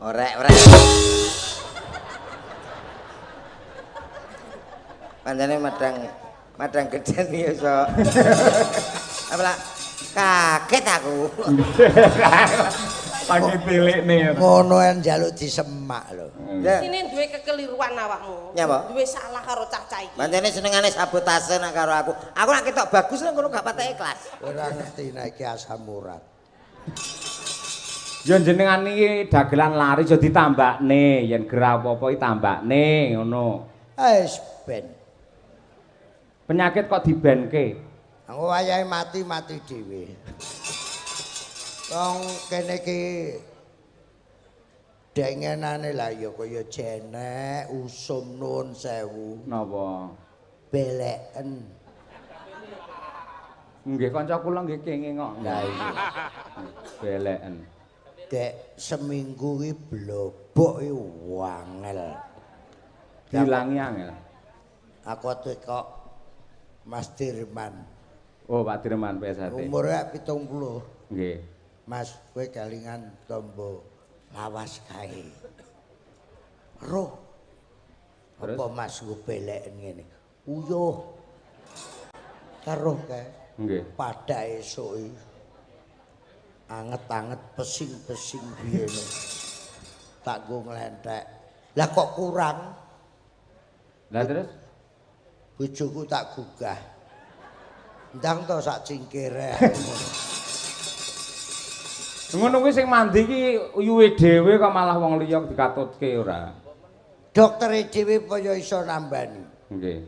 Orek, orek. Pancene madang madang gedhen iki iso. Apa lah? Kaget aku. Lagi tilikne. Ngono en njaluk disemak lho. Ya. Sini duwe kekeliruan awakmu. Nyapa? Duwe salah karo cah-cah iki. Pancene senengane sabotase nak karo aku. Aku nak ketok bagus nang kono gak patek ikhlas. Ora ngerti nek iki asam urat. Ya jenengan iki dagelan lari aja ditambakne, yen gerah apa-apa iki tambakne ngono. Wis ben. Penyakit kok dibenke. Aku wayahe mati-mati dhewe. Wong kene iki dengenane lah ya kaya jenek usum nuwun sewu. Napa? Beleken. Nggih kanca kula nggih kenging kok. Lah iya. Beleken. Dek seminggu iki blobok iki wangel. Dilangi angel. Aku kok Mas Dirman. Oh, Pak Dirman PSHT. Umure 70. Nggih. Mas, kowe kelingan tombo lawas kae. Roh. Terus? Apa Mas nggo beleken ngene? Uyuh. Karo kae. Nggih. Pada esuk iki. Anget-anget pesing-pesing biyene. Tak nggo nglenthek. Lah kok kurang? Lah terus? Bojoku tak gugah. Ndang to sak cingkire. Ngono kuwi sing mandi iki uyuhe dhewe kok malah wong liya dikatutke ora. Doktere dhewe apa ya iso nambani? Nggih.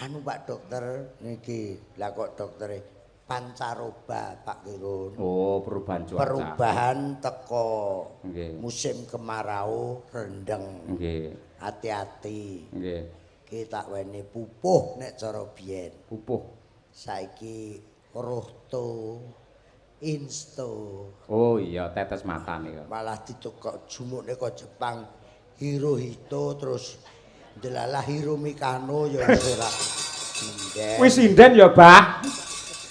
Anu Pak Dokter niki, lah kok doktere pancaroba Pak Kirun. Oh, perubahan cuaca. Perubahan teko Nggih. musim kemarau rendeng. Nggih. Hati-hati. Nggih. Ki tak weni pupuh nek cara biyen. Pupuh. Saiki rohto insto. Oh iya, tetes mata nika. Malah ditukok jumukne kok Jepang Hirohito terus delalah Hiromikano ya wis ora sinden. Wis sinden ya, Bah.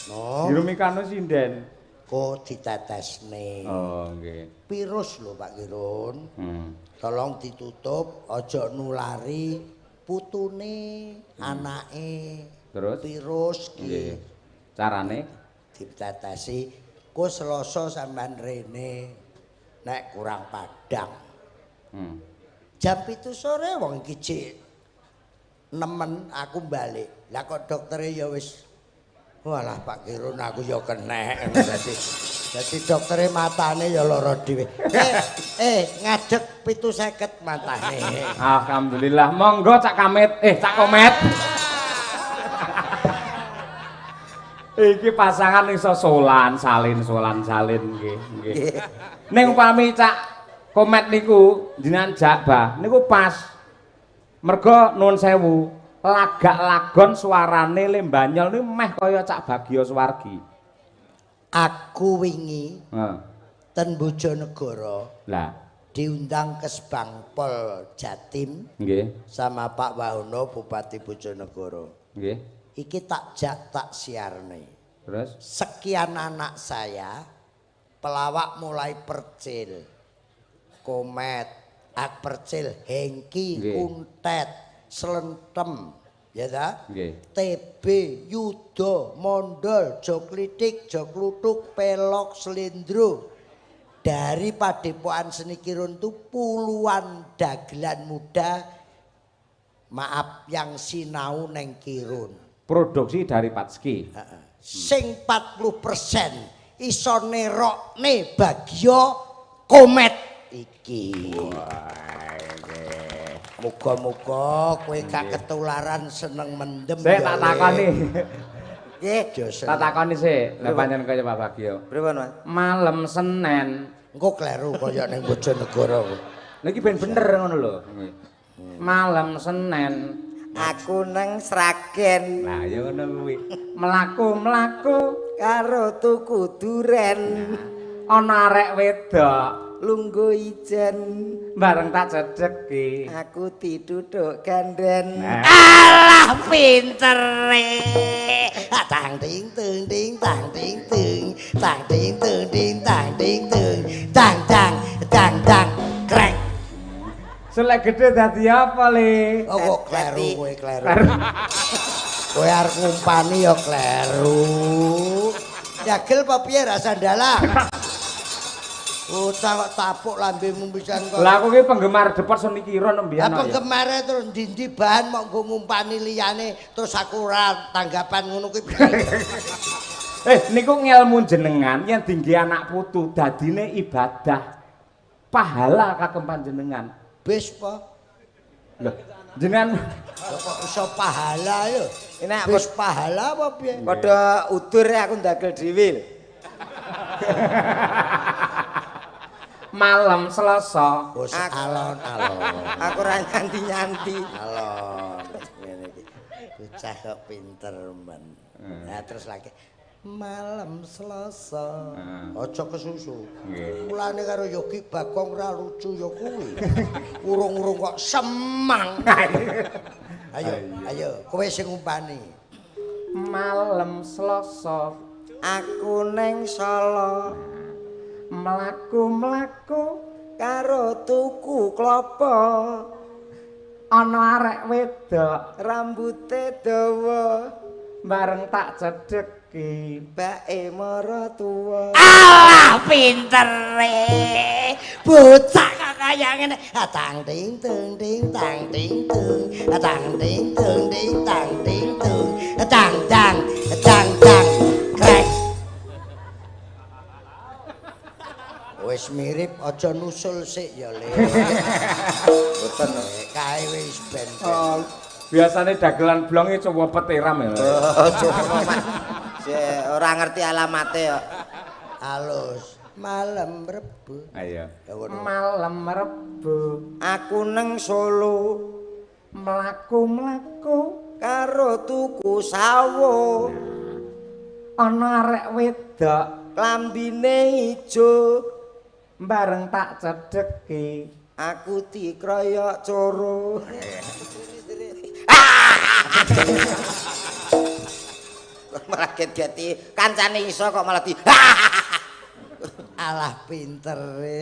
No, Hiromikano sinden. kok ditetesne. Oh, nggih. Virus lho Pak Kirun. Hmm. Tolong ditutup, aja nulari putune, anake. Terus? Virus ki Nggih. Carane ditetesi. Ku Selasa sampean rene nek kurang padang. Hmm. Jam 7 sore wong iki jek nemen aku balik. Lah kok doktere ya wis walah Pak Kirun aku ya kenek dadi. Dadi doktere matane ya lara dhewe. Ngadeg 750 matane. Alhamdulillah. Monggo Cak Kamit, Cak Komet. Iki pasangan iso solan, salin, solan, salin nggih, nggih. Ning upami Cak Komet niku jenengan jak Bah, niku pas. Mergo nuwun sewu, lagak lagon suarane Lembanyol niku meh kaya Cak Bagio Suwargi. Aku wingi Heeh. ten Bojonegoro Lah, diundang ke Sebangpol Jatim nggih, sama Pak Wahono Bupati Bojonegoro. nggih. Iki tak jak tak siarne. Terus Sekian anak saya pelawak mulai Percil, Komet, Ak Percil, Hengki, Nggih. Kuntet, Slentem, ya ta? Nggih. TB, Yudo, Mondol, Joklitik, Joklutuk, Pelok, Slendro. Dari Padepokan Seni Kirun itu puluhan dagelan muda maaf yang sinau neng Kirun. Produksi dari Patski. Sing 40% iso nerokne Bagio Komet iki. Muga-muga kowe gak ketularan seneng mendem. Sik tak takoni. Nggih. Tak takoni sik, lha pancen kaya Pak Bagio. Pripun, Mas? Malam Senin. Engko kleru kaya ning Bojonegoro. Lha iki ben bener ngono lho. Malam Senin. Aku nang Sragen Lah ya ngono kuwi. Mlaku-mlaku karo tuku duren. Ana arek wedok lungguh ijen bareng tak cedheki. Aku dituthuk ganden. Nah. Alah pintere. Tang ting tung ting tang ting tung tang ting tung ting tang ting tung tang tang tang tang. Selek gede dadi apa, Le? Oh kok kleru kowe kleru. Kowe arep ngumpani ya kleru. Jagel apa piye rasa dalang? Bocah kok tapuk lambemu pisan kok. Lah aku ki penggemar Depot Seni Kiron mbiyen. Lah penggemare terus ndi-ndi bahan mok nggo ngumpani liyane terus aku ora tanggapan ngono kuwi. Niku ngelmu jenengan yen dingge anak putu dadine ibadah. Pahala kagem panjenengan. Bis po. Lho, jenengan kok iso pahala lho. Nek wis pahala apa piye? Padha udur aku ndagel dhewe lho. Malam Selasa. Wis alon-alon. Aku ora nyanti-nyanti. Alon. Ngene iki. Bocah kok pinter men. Nah terus lagi malam Selasa. Aja kesusu. Mulane karo Yogi Bagong ra lucu ya kuwi. Urung-urung kok semang. Ayo, ayo, kowe sing ngumpani. Malam Selasa aku neng Solo. Mlaku-mlaku karo tuku klopo. Ana arek wedok rambute dawa bareng tak cedheki bae maratuwa. Alah pintere. Bocah kok kaya ngene. Tang ting tung ting tang ting tung. Tang ting tung ting tang ting tung. Tang tang tang tang krek. Wis mirip aja nusul sik ya, Le. Mboten kae wis ben. Oh, biasane dagelan blonge coba petiram ya. Oh, coba Mas. Sik ora ngerti alamate kok. Alus malam Rebo. Ayo. Malam Rebo aku neng Solo mlaku-mlaku karo tuku sawo. Ana arek wedok klambine ijo bareng tak cedheki aku dikroyok coro. Malah get-geti kancane iso kok malah di Alah pintere.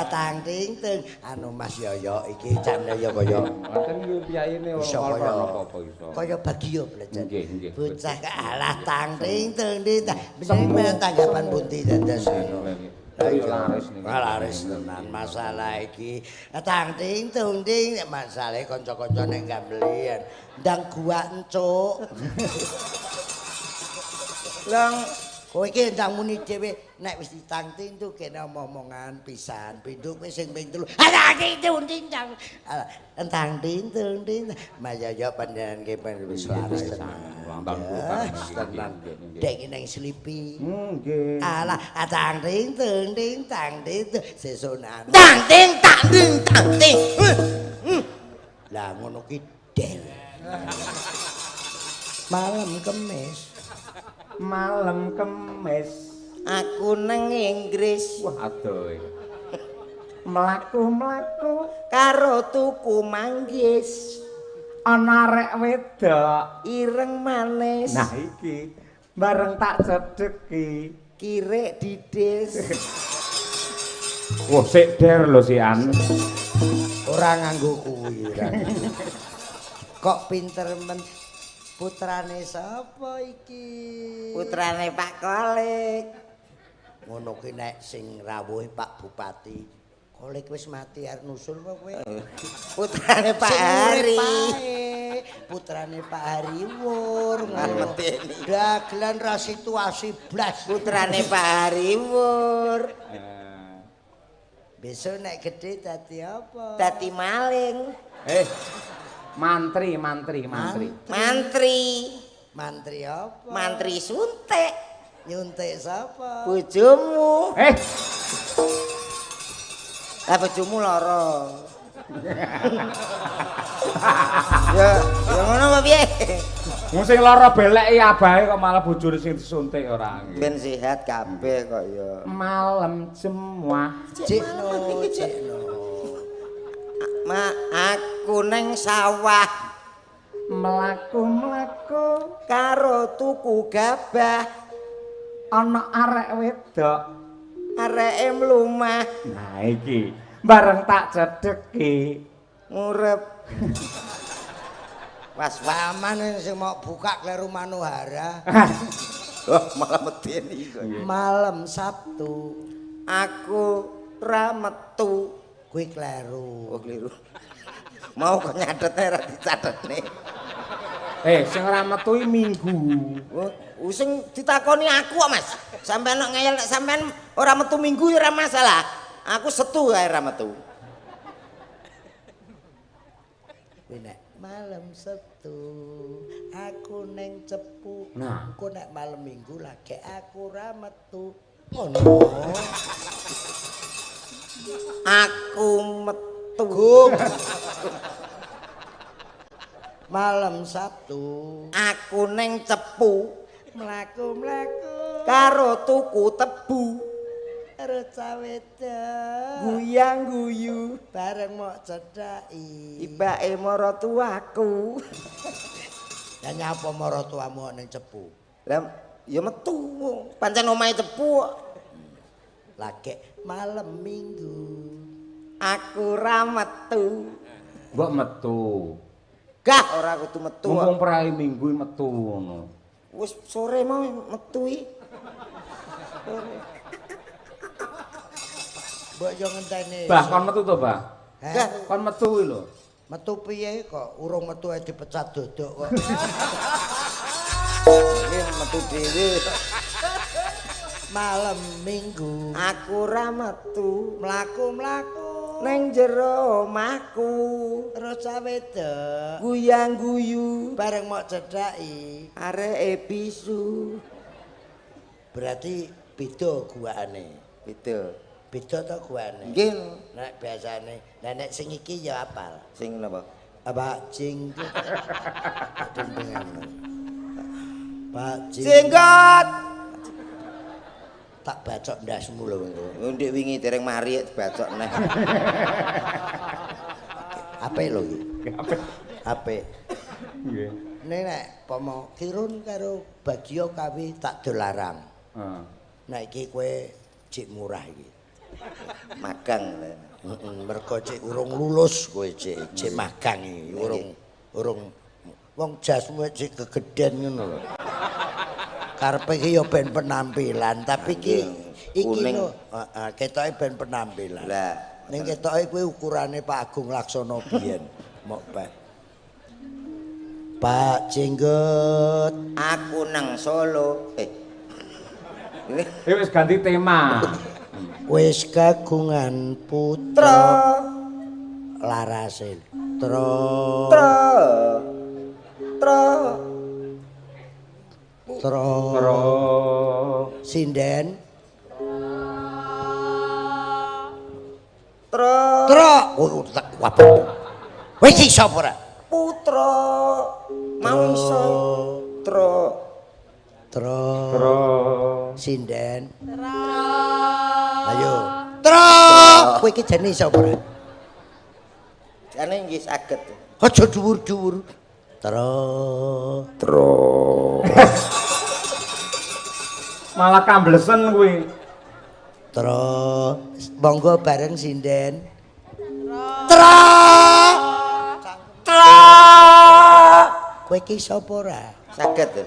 Tang ting tung anu Mas Yoyo iki jane ya kaya ngoten iki piyayine ora apa-apa iso. Kaya Bagio belajar. Nggih, nggih. Bocah alah tang ting tung ting. Bener tanggapan pundi dados. Ayo laris niku. Laris tenan masalah iki. Tang ting tung ting masalahe kanca-kanca nek gambelian. Ndang gua encuk. Lang kowe iki ndang muni dhewe nek wis ditang ting tung kene omong-omongan pisan pindho kowe sing ping 3. Tang ting tung ting tang. Tang ting tung ting. Mas Yoyo panjenengan ki wis laris tenan. Tenan. Dek nang slipi. Nggih. Alah tang ting tung ting tang ting sesuk nang. Tang ting tang ting tang ting. Lah ngono ki del. Malam Kemis. Malam Kemis aku nang Inggris. Wah adoh. Mlaku-mlaku karo tuku manggis. Ana arek wedok ireng manis. Nah iki bareng tak cedheki kirek didis. Wah sik der lho sian. Ora nganggo kuwi ora. Kok pinter men. Putrane sapa iki? Putrane Pak Kolik. Ngono ki nek sing rawuh Pak Bupati. Kolik wis mati arep nusul apa kowe? Putrane Pak Hari. Putrane Pak Hari Wur. Dagelan ra situasi blas. Putrane Pak Hari Wur. Besok nek gedhe dadi apa? Dadi maling. Mantri, mantri, mantri. Mantri. Mantri apa? Mantri suntik. Nyuntik sapa? Bojomu. Lah bojomu lara. Ya, ya ngono apa piye? Wong sing lara beleki abahe kok malah bojone sing disuntik ora. Ben sehat kabeh kok ya. Malam Jemuah. Cikno, cikno. Ma aku neng sawah mlaku-mlaku karo tuku gabah. Ana arek wedok areke mlumah. Nah iki Bareng tak cedheki. Ngurep. Was Paman sing mau buka kleru Manohara. Oh, malah medeni kok. Malam Sabtu Aku ra metu. Kuwi kleru. Oh, keliru. Mau kok nyatete ra dicatetne. Sing ora metu iki Minggu. Oh, sing ditakoni aku kok, Mas. Sampeyan kok ngeyel nek sampeyan ora metu Minggu ya ora masalah. Aku Setu ae ora metu. Kuwi nek malam Sabtu aku neng Cepu. Nah. Engko nek malam Minggu lagi aku ora metu. Ngono. Aku metu. Gung. Malam Sabtu Aku neng Cepu mlaku-mlaku karo tuku tebu. Karo cawedok Guyang-guyu bareng mok cedhaki. Ibake maratuwaku. Lah nyapa maratuwamu ning Cepu? Lah ya metu. Pancen omahe Cepu kok. Lagi malam Minggu aku ra metu. Mbok metu. Gah ora kudu metu. Mumpung prai Minggu metu ngono. Wis sore mau metu iki. Mbok yo ngenteni. Bah kon metu to, Bah? Heh? Kon metu kuwi lho. Metu piye kok urung metu ae dipecat dodok kok. Iki metu dhewe. Malam Minggu aku ra metu, mlaku-mlaku neng jero omahku terus cawedok guyang-guyu bareng mok cedhaki areke bisu. Berarti beda guane. Beda. Beda to guane? Nggih. Nek biasane, lah nek sing iki ya apal. Sing napa? Pak Jenggot. Pak Jenggot. Tak bacok ndasmu lho engko. Ndek wingi dereng mari dibacok neh. Apik lho iki. Apik. Apik. Nggih. Nek nek pomo Kirun karo Bagio kawi tak dolarang. Heeh. Nek iki kowe cik murah iki. Magang. Heeh, mergo cik urung lulus kowe cik, cik magang iki urung wong jasmu cik gegeden ngono lho. Karepe iki ya ben penampilan, tapi iki iki lho, heeh, ketoke ben penampilan. Lah, ning ketoke kuwi ukurane Pak Agung Laksono biyen, mok Pak. Pak Jenggot, aku nang Solo. Wis ganti tema. Wis kagungan putra larase. Tra tra tra tra tra sinden tra tra. Oh, tak wabah. Wis iso apa ora? Putra mau iso tra tra tra sinden tra. Ayo tra. Kowe iki jane iso apa ora? Jane nggih saged. Aja dhuwur-dhuwur. Tra tra. Malah kamblesen kuwi. Tra. Monggo bareng sinden. Tra. Tra. Kowe iki iso apa ora? Saged.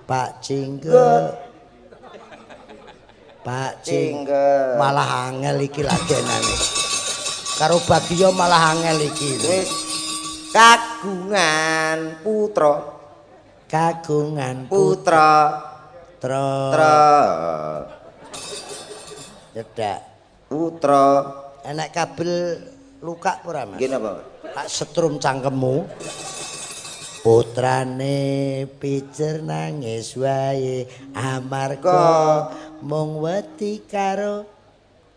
Pak Jenggot. Pak Jenggot. Malah angel iki lagenane. Karo Bagio malah angel iki. Wis kagungan putra. Kagungan putra. Tra. Tra. Cedak. Putra. Enek kabel luka ora, Mas? Nggih napa? Tak setrum cangkemmu. Putrane pijer nangis wae amarga mung wedi karo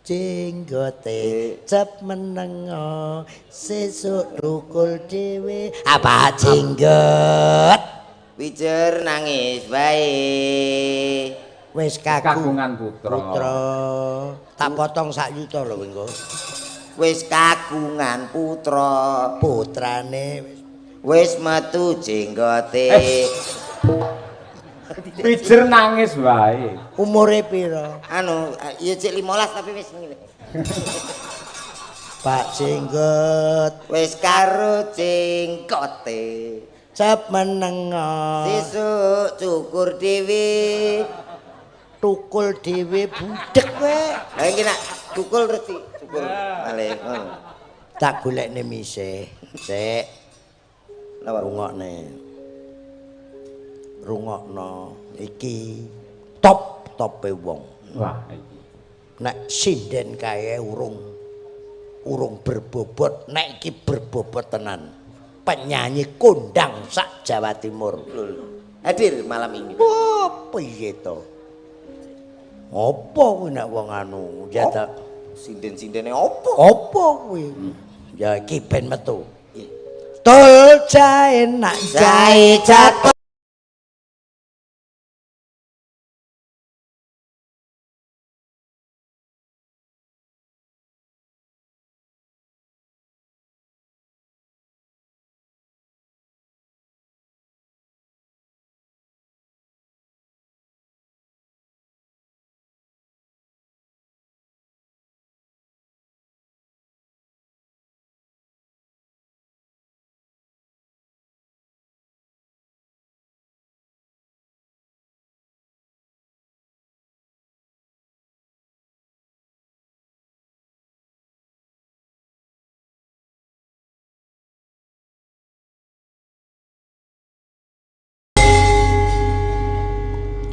jenggote cep menengo sesuk dukul dhewe. Apa jenggot? Pijer nangis wae wis kagungan putra. Putra. Tak potong sak yuta lho engko. Wis kagungan putra. Putrane wis metu jenggote. Pijer nangis wae. Umure pira? Anu, ya cek 15 tapi wis ngene. Pak Jenggot wis karo jenggote. Cep menengo. Sesuk cukur dhewe. Tukul dhewe budek kowe. Lah iki nak tukul terus cukur malih ngono. Tak golekne mise. Sik. Napa? Rungokne. Rungokno iki top-tope wong. Wah, iki. Nek sinden kae urung berbobot, nek iki berbobot tenan. Penyanyi kondang sak Jawa Timur. Hadir malam ini. Oh, piye to? Apa kuwi nek wong anu ya ta Sinden-sindene opo? apa kuwi? Ya iki ben metu. Tul jae nak jae jatuh.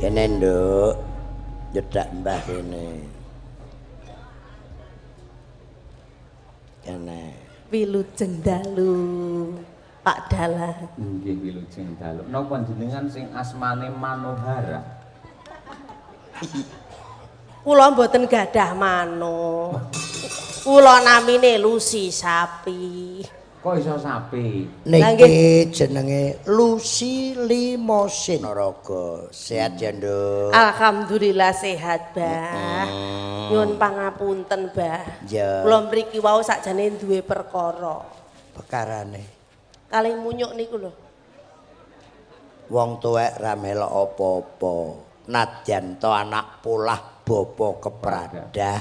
Kene nduk, nyedak mbah kene. Kene. Wilujeng dalu Pak Dalang. Nggih wilujeng dalu. Napa jenengan sing asmane Manohara? Kula mboten gadah mano. Kula namine Lucy Sapi. Kok iso sapi? Niki jenenge Lucy Limosin. Naraga sehat ya, Nduk. Alhamdulillah sehat, Mbah. Nyuwun pangapunten, Mbah. Ya. Kula mriki wau sakjane duwe perkara. Perkarane Kalih munyuk niku lho. Wong tuwek ra melok apa-apa. Nadyan to anak polah bapa kepradah.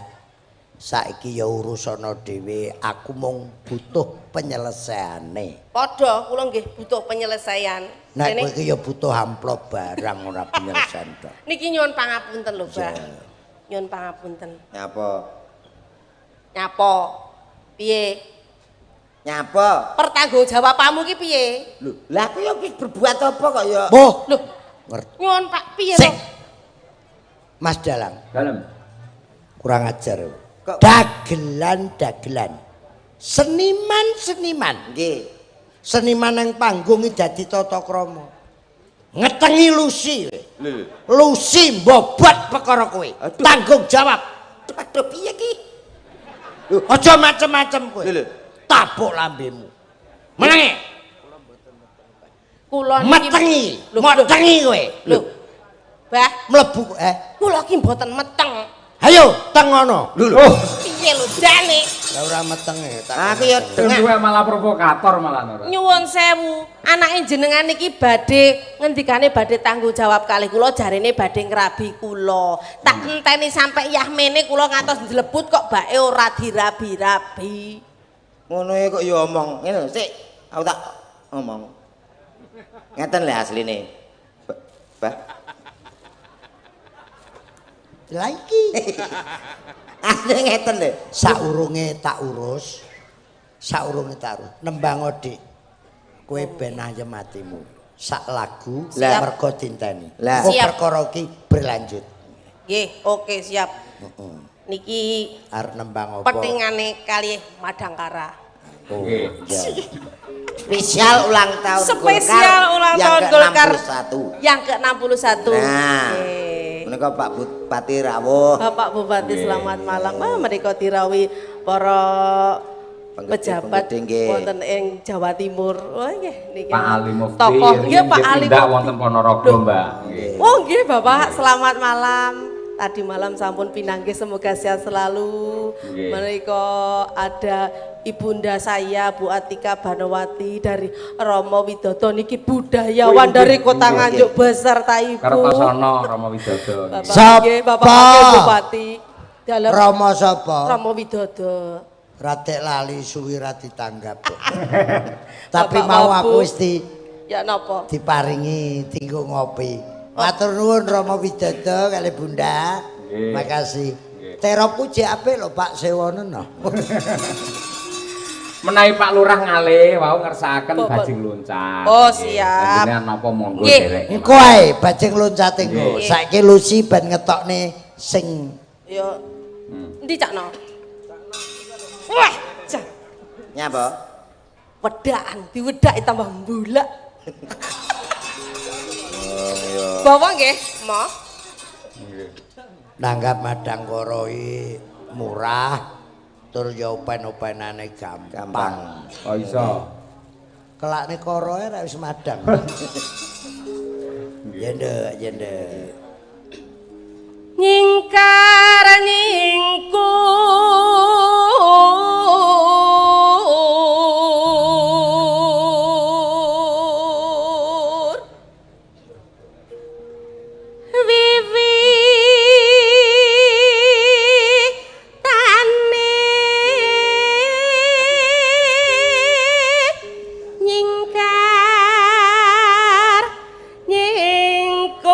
Saiki ya urusana dhewe, aku mung butuh penyelesaiane. Padha kula nggih butuh penyelesaian. Nek kowe iki ya butuh amplop barang ora penyelesaian tok. Niki nyuwun pangapunten lho, Mbah. Nyuwun pangapunten. Nyapa? Nyapa? Piye? Nyapa? Pertanggungjawabanmu ki piye? Lho, lah aku ya wis berbuat apa kok ya? Boh, Lho, ngerti. nyuwun Pak piye to? Mas Dalang, Dalem. kurang ajar. Kok- Dagelan-dagelan. Seniman-seniman. Nggih. Seniman nang panggung iki dadi tata krama. Ngetengi Lucy. Lho. Lucy mbobot perkara kowe. Aduh. Tanggung jawab. Aduh piye ki? Aja macem-macem kowe. Lho, lho. Tabuk lambemu. Menangi. Kula niki Metengi. Lho, Metengi kowe. Lho. Mbah, Mlebu kula ki mboten meteng. Ayo tengono. Lho lho. Oh, Piye lho jane? Lah ora metenge. Aku ya sing dengak. duwe malah provokator malah ora. Nyuwun sewu, anake jenengan niki badhe ngendikane badhe tanggung jawab kalih kula jarene badhe ngrabi kula. Tak enteni sampe yahmene kula ngantos njlebut kok bae ora dirabi-rabi. Ngono e kok ya omong. Ngene lho, sik aku tak omong. Ngeten lho asline. Bah. Lah iki Asline ngeten lho. saurunge tak urus. Saurunge tak urus. Nembang Dik. Kowe ben ayem atimu. Sak lagu Lah. mergo dinteni. Lah. Engko Siap. perkara iki berlanjut. Nggih, oke siap. Niki Arep nembang apa? petingane kalih Madangkara. Oh, Nggih. iya. Spesial ulang tahun Spesial ulang yang tahun Golkar ke-61. yang ke-61. Nah. Nggih. Menika Pak Bupati rawuh. Bapak Bupati Nggih. selamat malam. Ah, menika dirawuhi para pejabat Penggede-penggede, nggih. wonten ing Jawa Timur. Oh nggih niki. Pak Ali Mufti. Tokoh nggih Pak Ali. Tindak Mufti. wonten Ponorogo, Loh. Mbak. Nggih. Oh nggih Bapak, selamat malam. Tadi malam sampun pinanggih, semoga sehat selalu. Nggih. Menika ada ibunda saya Bu Atika Banowati dari Romo Widodo niki budayawan Oh, dari nggih, Kota nggih. Nganjuk beserta Ibu. Kartosono Romo Widodo. Bapak Sapa? nggih, Bapak Wakil Bupati. Dalem Rama sapa? Romo Widodo. Radek lali suwi ra ditanggap. Tapi Bapak mau aku Wabu. wis Ya napa? diparingi tinggo ngopi. Matur nuwun Rama Widodo kali Bunda. Nggih. Makasih. Nggih. Teropku jek apik lho Pak Sewono no. Menawi Pak Lurah ngalih wau ngersakaken Bapak. bajing loncat. Oh, Nggih. siap. Panjenengan napa monggo Nggih. derek. Engko ae bajing loncate engko. Nggih. Saiki Lucy ben ngetokne sing Ya. Endi Cakno? Wah, cah. Nyapa? Wedakan, diwedaki tambah mbulak. Oh iya. Bawa nggih, Ma. nanggap madang koroi murah tur ya open-openane gampang. Gampang. Oh iso. Kelakne koroe ra wis madang. Ya ndek, ya ndek. Nyingkar nyingkur wiwi tane nyingkar nyingkur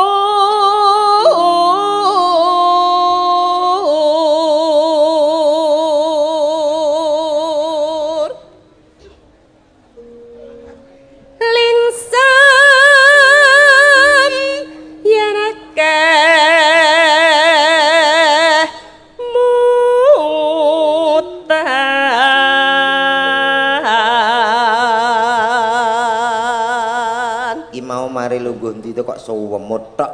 linsam yanakeh mutan. Iki mau mari lungguh ndi to kok suwemut tok.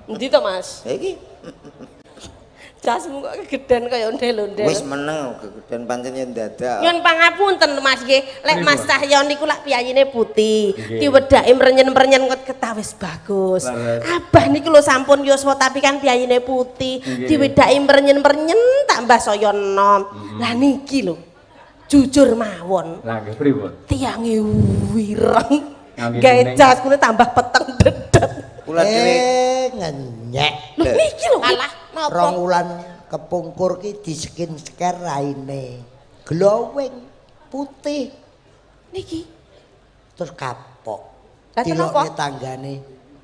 Endi to, Mas? Ha iki Jasmu kok kegeden kaya ondel-ondel. wis meneng gegeden pancen yen dadak. Nyun pangapunten Mas nggih, lek Mas Cahyo niku lak piyayine putih, Nggih. diwedaki mrenyen-mrenyen kok ketawis bagus. Leres. Abah niku lho sampun yuswa tapi kan piyayine putih, Nggih. diwedaki mrenyen-mrenyen tambah saya enom. Lah niki lho. Jujur mawon, Lah nggih pripun? tiange wireng. Ngangge Gawe kuning. jas kuwi tambah peteng dedet. Kula dhewe Ngenyek. Lho niki lho. Alah, napa? Rong wulan kepungkur ki di skincare raine. Glowing putih Niki. terus kapok. Lah, kenapa? Dilokne tanggane.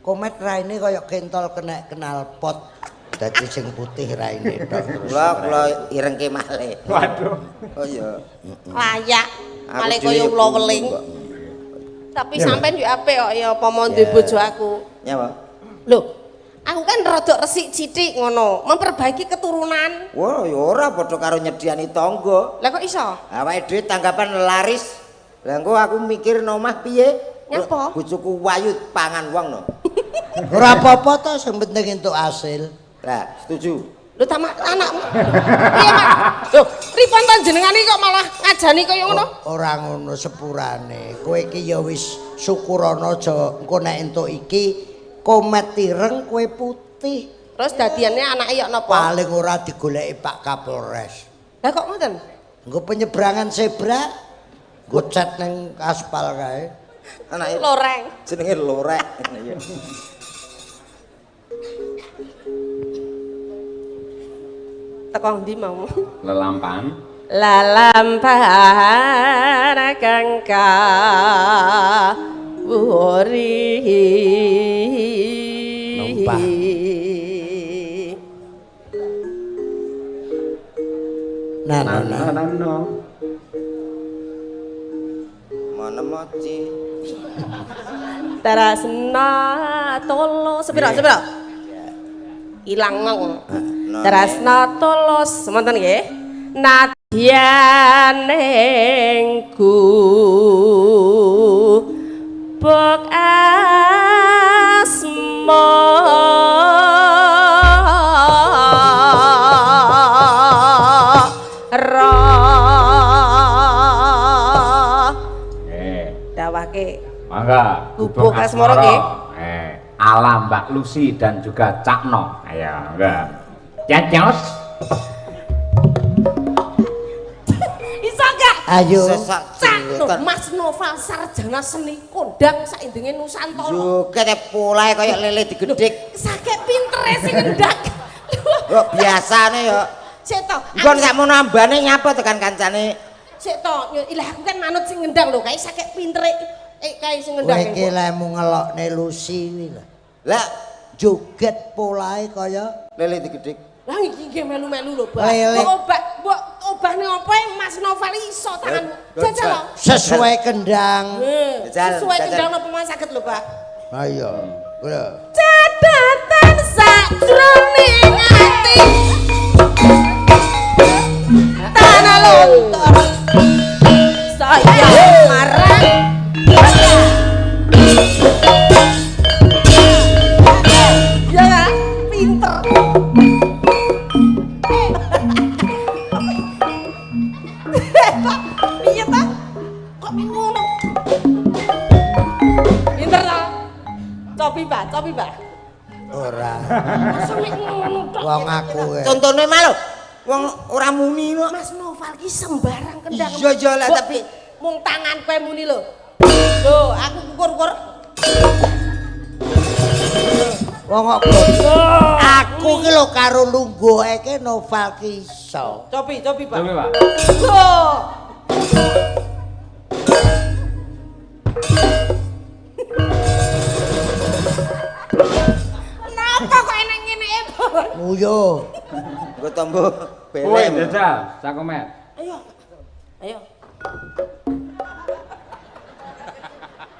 Komet raine kaya kentol kena knalpot. Dadi sing putih raine tok terus. kula irengke malih. Waduh. Oh iya. Layak. Aku Malih dhewe kaya ya ula bungu weling. kok. Tapi sampean yo apik kok ya apa mau duwe bojo aku. Nyapa? Loh, aku kan rodok resik sithik ngono, memperbaiki keturunan. Wah, ya ora padha karo nyediani tangga. Lah kok iso? Awake dhewe tanggapan laris. Lah engko aku mikir no omah piye? Nyapa? Bojoku wayu pangan wong no. Ora apa-apa to sing penting entuk hasil. Lah, setuju. Lho ta mak anakmu. Piye, Mak? Loh, pripun to jenengane kok malah ngajani kaya ngono? Ora ngono sepurane. Kowe iki ya wis syukurana aja engko nek entuk iki komet ireng kowe putih. Terus dadiane anake yok napa? Paling ora digoleki Pak Kapolres. Lah kok ngoten? Engko penyeberangan zebra nggo cat ning aspal kae. Anake Loreng. jenenge lorek. Iya. Teko ndi mau? Lelampan. Lalampahan kang kawuri. Numpah. Nah, nah, nah. Nano. Mana moci? Tarasna tolo sepiro sepiro? Ilang ngong. Tarasna tolos semonten nggih. Nadyan ing gubuk asmara. Nggih. Dawake Mangga. Gubuk Asmara nggih. Ala Mbak Lucy dan juga Cak No. Ayo, mangga. Cacos. Iso gak? Ayo. Sesak Cak No, jenggotan. Mas Noval sarjana seni kondang saindenge Nusantara. Joget e polahe kaya lele digedhik. Saking pintere sing ngendak. Kok biasane ya Sik to. Nggon sakmono ambane nyapa tekan kancane. Sik to, ilah aku kan manut sing ngendang lho, kae sakek pintere kae sing Kowe ngendang. iki lemu ngelokne Lucy kuwi lho. Lah Joget polahe kaya lele digedhik. Lah iki nggih melu-melu lho, Pak. Lele. Mbok obah, mbok obahne apa Mas Noval iso tanganmu. Jajal lho. Sesuai kendang. Jajal, Sesuai jajal. kendang napa mas saged lho, Pak. Ayo. Lho. Catatan sakjroning ati. Tanah lontor. Saya marah. Ya kan? Pinter. Piye ta? Kok ngono? Pinter ta? Cobi, Pak, cobi, Pak. Ora. Masa mek ngono tok. Wong aku e. Contone mah lho. Wong ora muni kok. Mas Noval ki sembarang kendang. Iya, iya lah, Mbok, tapi- mung tangan kowe muni lho. Lho, aku kukur-kukur. Wong kok aku ki lho karo lungguh iki Noval ki iso. Cobi, cobi, Pak. Coba, Pak. Lho. Napa kok enek ngene e, Bon? Nguyo. Nggo tombo Kowe belem. jajal, Cak Komet. Ayo. Ayo.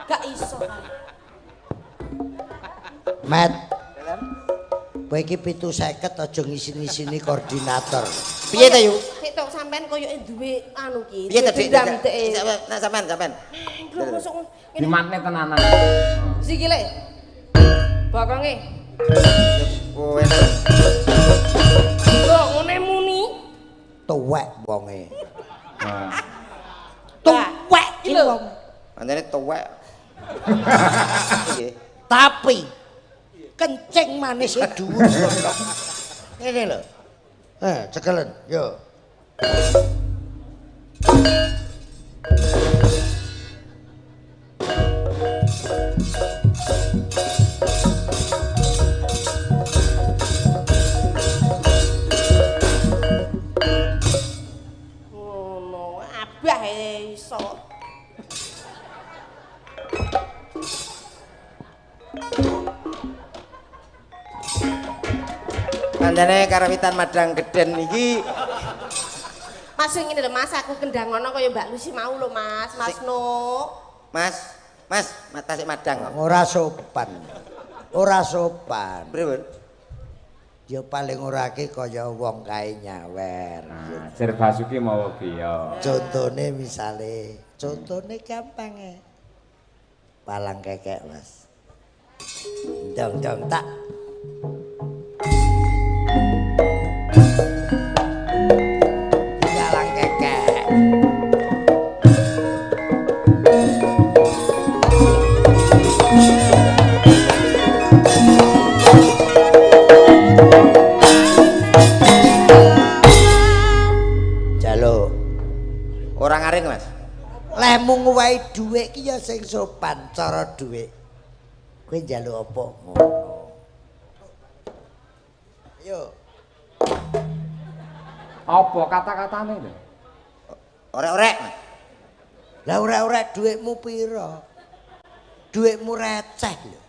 Gak iso. Met. Kowe iki 750 aja ngisin-ngisini koordinator. Piye ta, Yu? Sik tok sampean koyoke duwe anu ki. Piye ta, Dik? Dendam dek. Nah, sampean, sampean. Lho mosok ngene. Dimatne tenanan. Sikile. Bokonge. Kowe nang Lho ngene muni. Tuwek wonge. Nah. Tuwek iki lho. Pancene tuwek. Nggih. Tapi kencing manis e dhuwur. Ngene lho. Cekelen, yo. Ngono, abah e iso. Pancene karawitan Madang Geden iki Mas sing ngene lho Mas, aku kendang ngono kaya Mbak Lucy mau lho Mas, Mas No. Mas, Mas, tasik Madang kok. Ora sopan. Ora sopan. Pripun? Ya paling ora ki kaya wong kae nyawer. Nah, Sir Basuki mau piye? Contone misale, contone gampang e. Palang kekek, Mas. Dong dong tak. Palang kekek. Jaluk. Ora ngaring, Mas. Lehmu nguwehi dhuwit ki ya sing sopan cara dhuwit. Kowe njaluk apa ngono. Ayo. Apa kata-katane lho? Orek-orek, Mas. Lah ora-ora dhuwitmu pira? Dhuwitmu receh lho.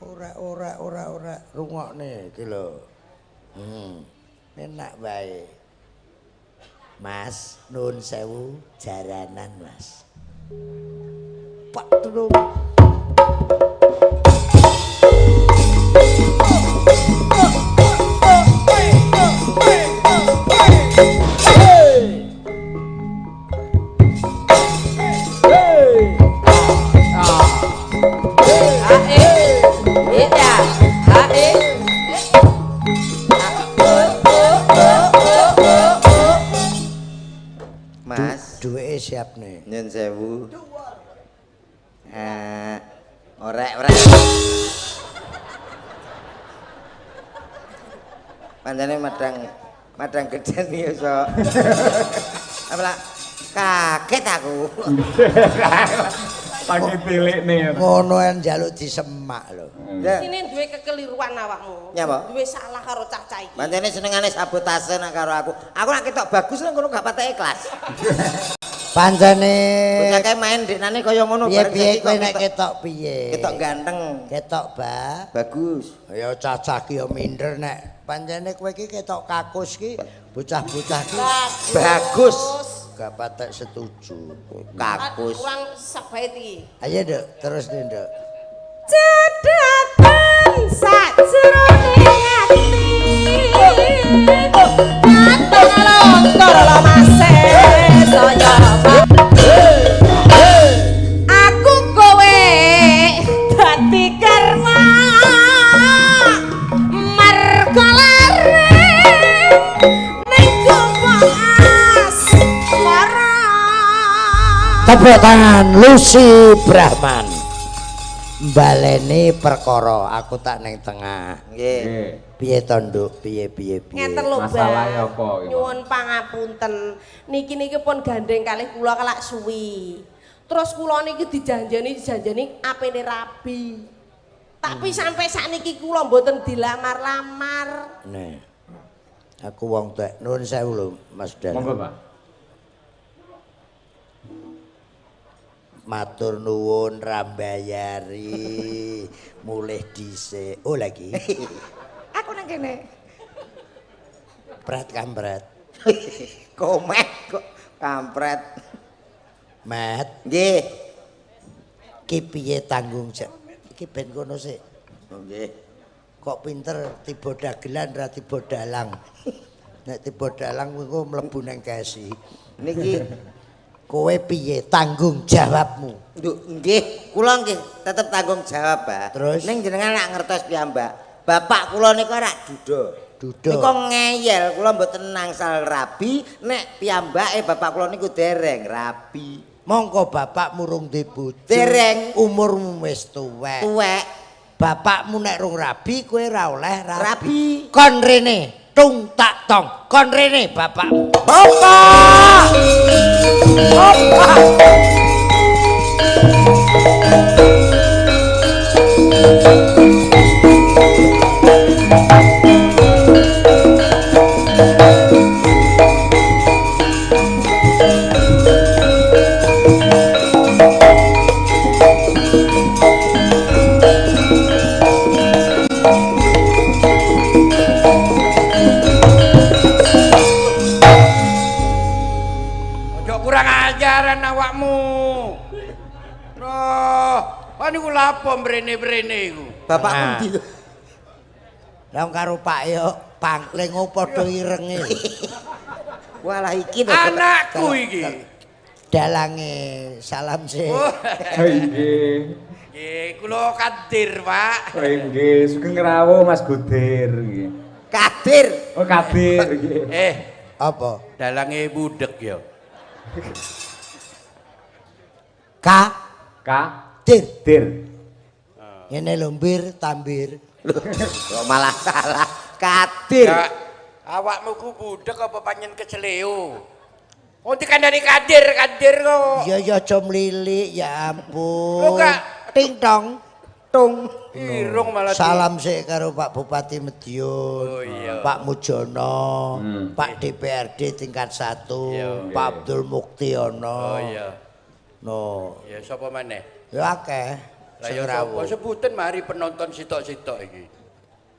Ora ora ora ora rungokne iki lho. Enak wae. Mas, nuwun sewu jaranan, Mas. Pak tulung. A E E ya. A E. O O O O O O. Mas, Duweke siap nih. nyun sewu. Orek-orek. Pancene Madang Geden iki iso. Apa lah? Kaget aku. Pagi tilikne. Ngono en njaluk disemak lho. Sini duwe kekeliruan awakmu. Nyapa? Duwe salah karo cah-cah iki. Pancene senengane sabotase nek karo aku. Aku nek ketok bagus nang kono gak patek ikhlas. Pancene Bocah kae main deknane kaya ngono piye piye saiki kowe kok nek ketok piye? Ketok ganteng. Ketok ba. Bagus. Ya cacah ki ya minder nek pancene kowe iki ketok kakus ki bocah-bocah ki Bagus. Gak patek setuju. Kakus. Kurang sak bait iki. Ayo Nduk, terus nih Nduk. Cedhakan sajroning ati. Patang lontor lemase saya. Aku kowe dadi karma marga lare ning gombong asmara. Tepuk tangan Lucy Brahman. Baleni perkara aku tak ning tengah. Nggih. Nggih. Piye to Nduk? Piye piye piye? Ngeten lho, Mbak. Masalahe apa iki? Nyuwun pangapunten. Niki niki pun gandeng kalih kula kelak suwi. Terus kula niki dijanjeni apene rabi. Tapi sampai sakniki kula mboten dilamar-lamar. Nih. Aku wong tuwek. Nuwun sewu lho Mas Dalang. Monggo, Pak. Matur nuwun rambayari mulih dhisik. Oh lagi. Aku nang kene. Pret kampret. Komet kok kampret. Met, Nggih. ki piye tanggung jawab? Iki ben kono sik. Oh, nggih. Kok pinter tiba dagelan ra tiba dalang. Nek tiba dalang engko mlebu nang kesi. Niki Kowe piye tanggung jawabmu? Nduk, nggih, kula nggih tetep tanggung jawab, Pak. Terus? Ning jenengan lak ngertos piyambak. Bapak kula niku rak duda. Duda. Niku ngeyel, kula mboten nangsal rabi nek piyambake bapak kula niku dereng rabi. Mongko bapakmu rung duwe bojo. Dereng. Umurmu wis tuwek. Tuwek. Bapakmu nek rung rabi kowe ra oleh rabi. Rabi. Kon rene, tung tak tong. Kon rene bapakmu. Bapak! Bapak! Ojo kurang ajaran awakmu. Roh, niku lapo mrene-mrene iku? Bapakku Nah. ndi? Lah karo Pak yo pangkling padha irenge. Walah iki lho. Anakku iki. Dalange salam sih. Oh, Oh, nggih. nggih, kula kadir, Pak. Oh, nggih, sugeng rawuh Mas Gudir nggih. Kadir. Oh, Kadir nggih. Eh, Apa? dalange budek ya. K K dir. Dir. Ngene lho mbir tambir. Loh, kok malah salah. Kadir. Ya, awakmu ku budek apa panjen keceleo? Oh, dikandani kadir, kadir kok. Ya ya aja mlilik ya ampun. Lho, Kak. Ting tong. Tung. Irung malah Salam sik karo Pak Bupati Madiun, Oh, iya. Pak Mujono, Pak DPRD tingkat 1, Iya. Pak Abdul Muktiono. Oh iya. No, Ya sapa maneh? ya akeh. Lah Sing ya sapa rawuh. sebutan mari penonton sitok-sitok iki.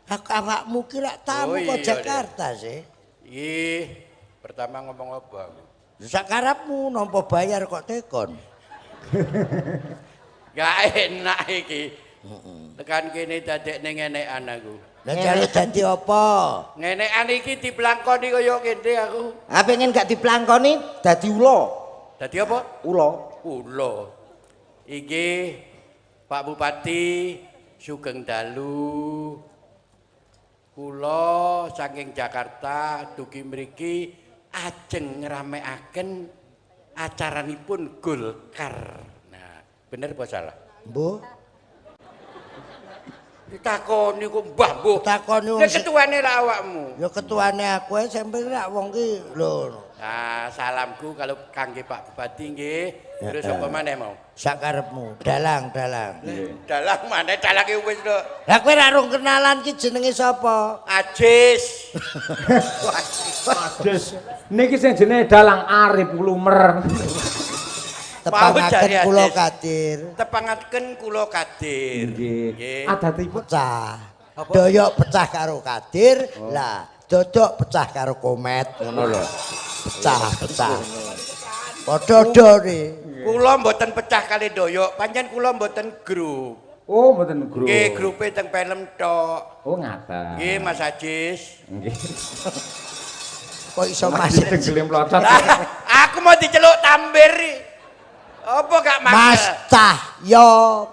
Aku awakmu ki lak tamu Oh, kok iya, Jakarta sih. Iki pertama ngomong apa aku? Sakarepmu nampa bayar kok tekon. Gak enak iki. Tekan kene dadekne ngenekan aku. Lah jaluk dadi apa? Ngenekan iki diblangkoni kaya kene aku. Ah pengen gak diplangkoni dadi ula. Dadi apa? Ula. Ula. Iki Pak Bupati Sugeng Dalu. Kula saking Jakarta dugi mriki ajeng ngramekaken acaranipun Golkar. Nah, bener apa salah? Mbuh. Ditakoni kok mbah mbuh. Takoni wong Lah ketuane lah awakmu. Ya ketuane aku ae sampe rak wong ki lho. Nah, salamku kalau kangge Pak Bupati nggih. Terus apa maneh mau? Sakarepmu, dalang, dalang. Dalang maneh dalange wis lho. Lah kowe ra rung kenalan ki jenenge sapa? Ajis. Des. Niki sing jenenge dalang Arif Lumer. Tepangaken kula Ajis. Kadir. Tepangaken kula Kadir. Nggih. Adatipun Pecah. Doyok pecah karo Kadir, lah dodok pecah karo Komet ngono lho. Pecah, pecah. Padha-done. Kula mboten pecah kali doyok, pancen kula mboten grup. Oh, mboten grup. Nggih, grupe teng film tok. Oh, ngaten. Nggih, Mas Ajis. Nggih. Kok iso Mas? Denggelim plotot. Aku mau diceluk tambir. Apa gak Mas mangkel? Cahyo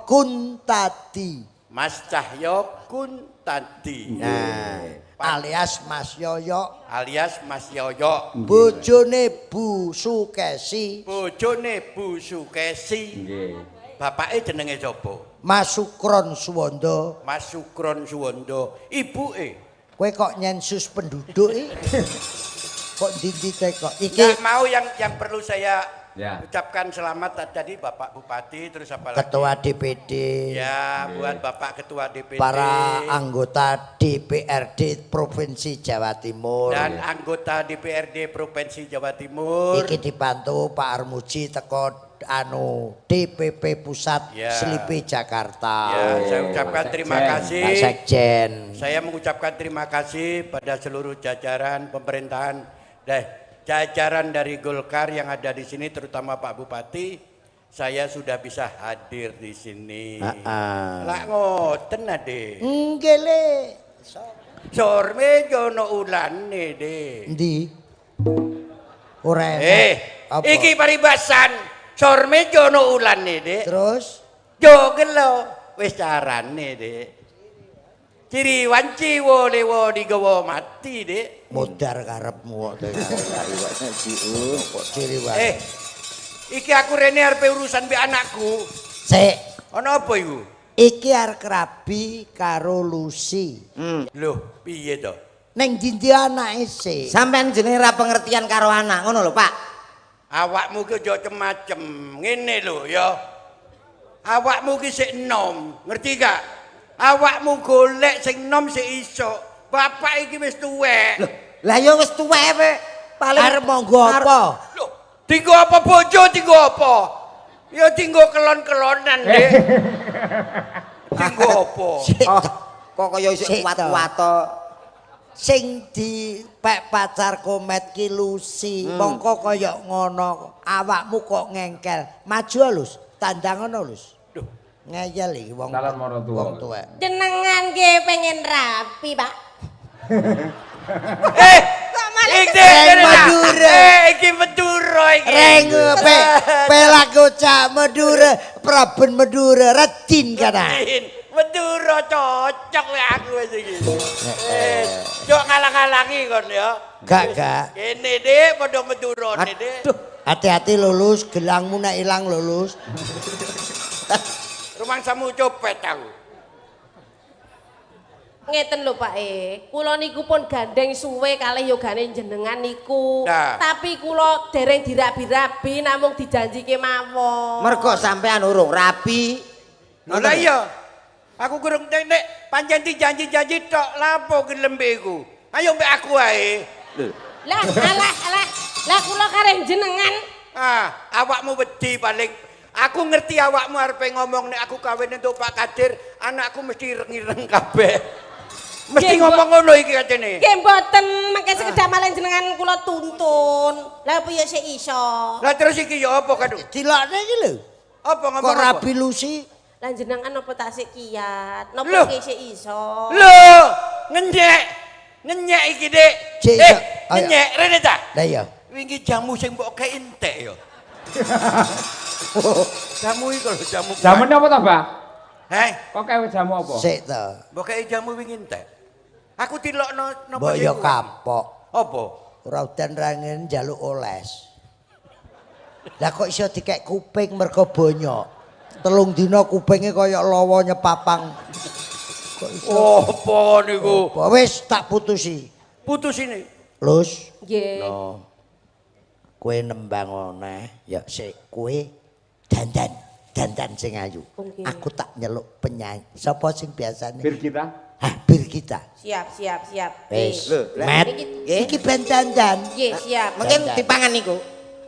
Kuntadi. Mas Cahyo Kuntadi. Nah, alias Mas Yoyo, Alias Mas Yoyo. bojone Bu Sukesi, Bojone Bu Sukesi. Nggih. Bapake jenenge sapa? Mas Sukron Suwondo. Mas Sukron Suwondo. Ibuke. Kowe kok nyensus penduduk iki? Kok ndi-ndi kok? Iki Nggak mau yang perlu saya Ya. ucapkan selamat tadi Bapak Bupati terus apa lagi? Ketua DPD, Ya, buat Bapak Ketua DPD. para anggota DPRD Provinsi Jawa Timur. Dan anggota DPRD Provinsi Jawa Timur. Iki dibantu Pak Armuji teko anu DPP Pusat Ya. Slipi Jakarta. Ya, saya ucapkan Pak terima Sekjen. kasih. Pak Sekjen. Saya mengucapkan terima kasih pada seluruh jajaran pemerintahan deh, jajaran dari Golkar yang ada di sini terutama Pak Bupati. Saya sudah bisa hadir di sini. Heeh. Lah ngoten ade. Nggih le. Sorme jono ulane de. Endi? Ora enak. Eh, Apa? iki paribasan. Sorme jono ulane de. Terus Jo gelo wis carane Dik. Ciri wanci wo lewo digawa mati Dik. modar karepmu kok. Kok ciri wae. Eh. Iki aku rene arepe urusan mbek anakku. Sik, Ana apa iku? iki arep rabi karo Lucy. Loh, piye to? Ning ndi anake sik? Sampean jenenge ra pengertian karo anak ngono lho, Pak. Awakmu ki aja macem-macem. Ngene lho ya. Awakmu ki sik enom, ngerti gak? Awakmu golek sing enom sik iso. Bapak iki wis tuwek. Loh, lah ya wis tuwek we. Paling Arep monggo apa? Loh, dinggo apa bojo, dinggo apa? Ya dinggo kelon-kelonan, Dik. Dinggo apa? Sik Oh, kok kaya isih Sik to. kuat-kuat to. Sing dipek pacar Komet ki Lucy, mongko kaya ngono, awakmu kok ngengkel. Maju Lus, tandang ngono Lus. Duh, Ngeyel iki wong Calon maratuwa. wong tuwek. Jenengan nggih pengen rapi, Pak. Eh, Kok malah iki Reng kene ta? Madura. Eh, iki Madura iki. Reng pe pelaku cak Madura, Praben Madura, Radin kana. Din, Madura cocok lek aku wis iki. Eh, jok ngalang-alangi kon ya. Gak gak. Kene Dik, padha Madurane Dik. Aduh, Hati-hati lulus, gelangmu nek ilang lulus. Rumangsamu copet aku. Ngeten lho Pak E, kula niku pun gandeng suwe kalih yogane jenengan niku. Nah. Tapi kula dereng dirabi-rabi namung dijanjike mawon. mergo sampean urung rabi. Lho lah iya. Aku kurang nek pancen dijanji-janji tok lapo gelem mbek iku. Ayo mbek aku ae. Lah alah alah, lah kula kareng jenengan. Ah, awakmu wedi paling. Aku ngerti awakmu arepe ngomong nek aku kawin entuk Pak Kadir, anakku mesti ireng-ireng kabeh. Mesti Nggih, ngomong ngono iki katene. Nggih mboten, mangke sekedhap malih jenengan kula tuntun. Lah piye sik iso? Lah terus iki ya apa kadu? Dilokne iki lho. Apa ngomong Kok apa? rabi Lucy? Lah jenengan napa tasik kiat? Napa Loh. nggih sik iso? Lho, ngenyek. Ngenyek iki, Dik. Cik, Eh, ayo. ngenyek rene ta? Lah iya. Wingi jamu sing mbok kei entek ya. Jamu iki lho jamu. Jamune apa to, Mbah? Heh, Kok kae jamu apa? Sik to. mbok kei jamu wingi entek. Aku dilokno napa Mbok ya sing- kapok. Apa? Ora udan ra ngene njaluk oles. Lah kok iso dikek kuping mergo bonyok. 3 dina kupinge kaya lawa nyepapang. Kok iso? Oh, apa niku? Apa wis tak putusi. Putus ini. Lus. Nggih. No. Kowe nembang oneh, ya sik kowe dandan, dandan sing ayu. Oke. Aku tak nyeluk penyanyi. Sapa sing biasane? Birgita. Hah, Birgita. Siap, siap, siap. Wis. Lho, lah, Met. nggih. Iki ben dandan. Nggih, siap. Mungkin Dandan. dipangan niku.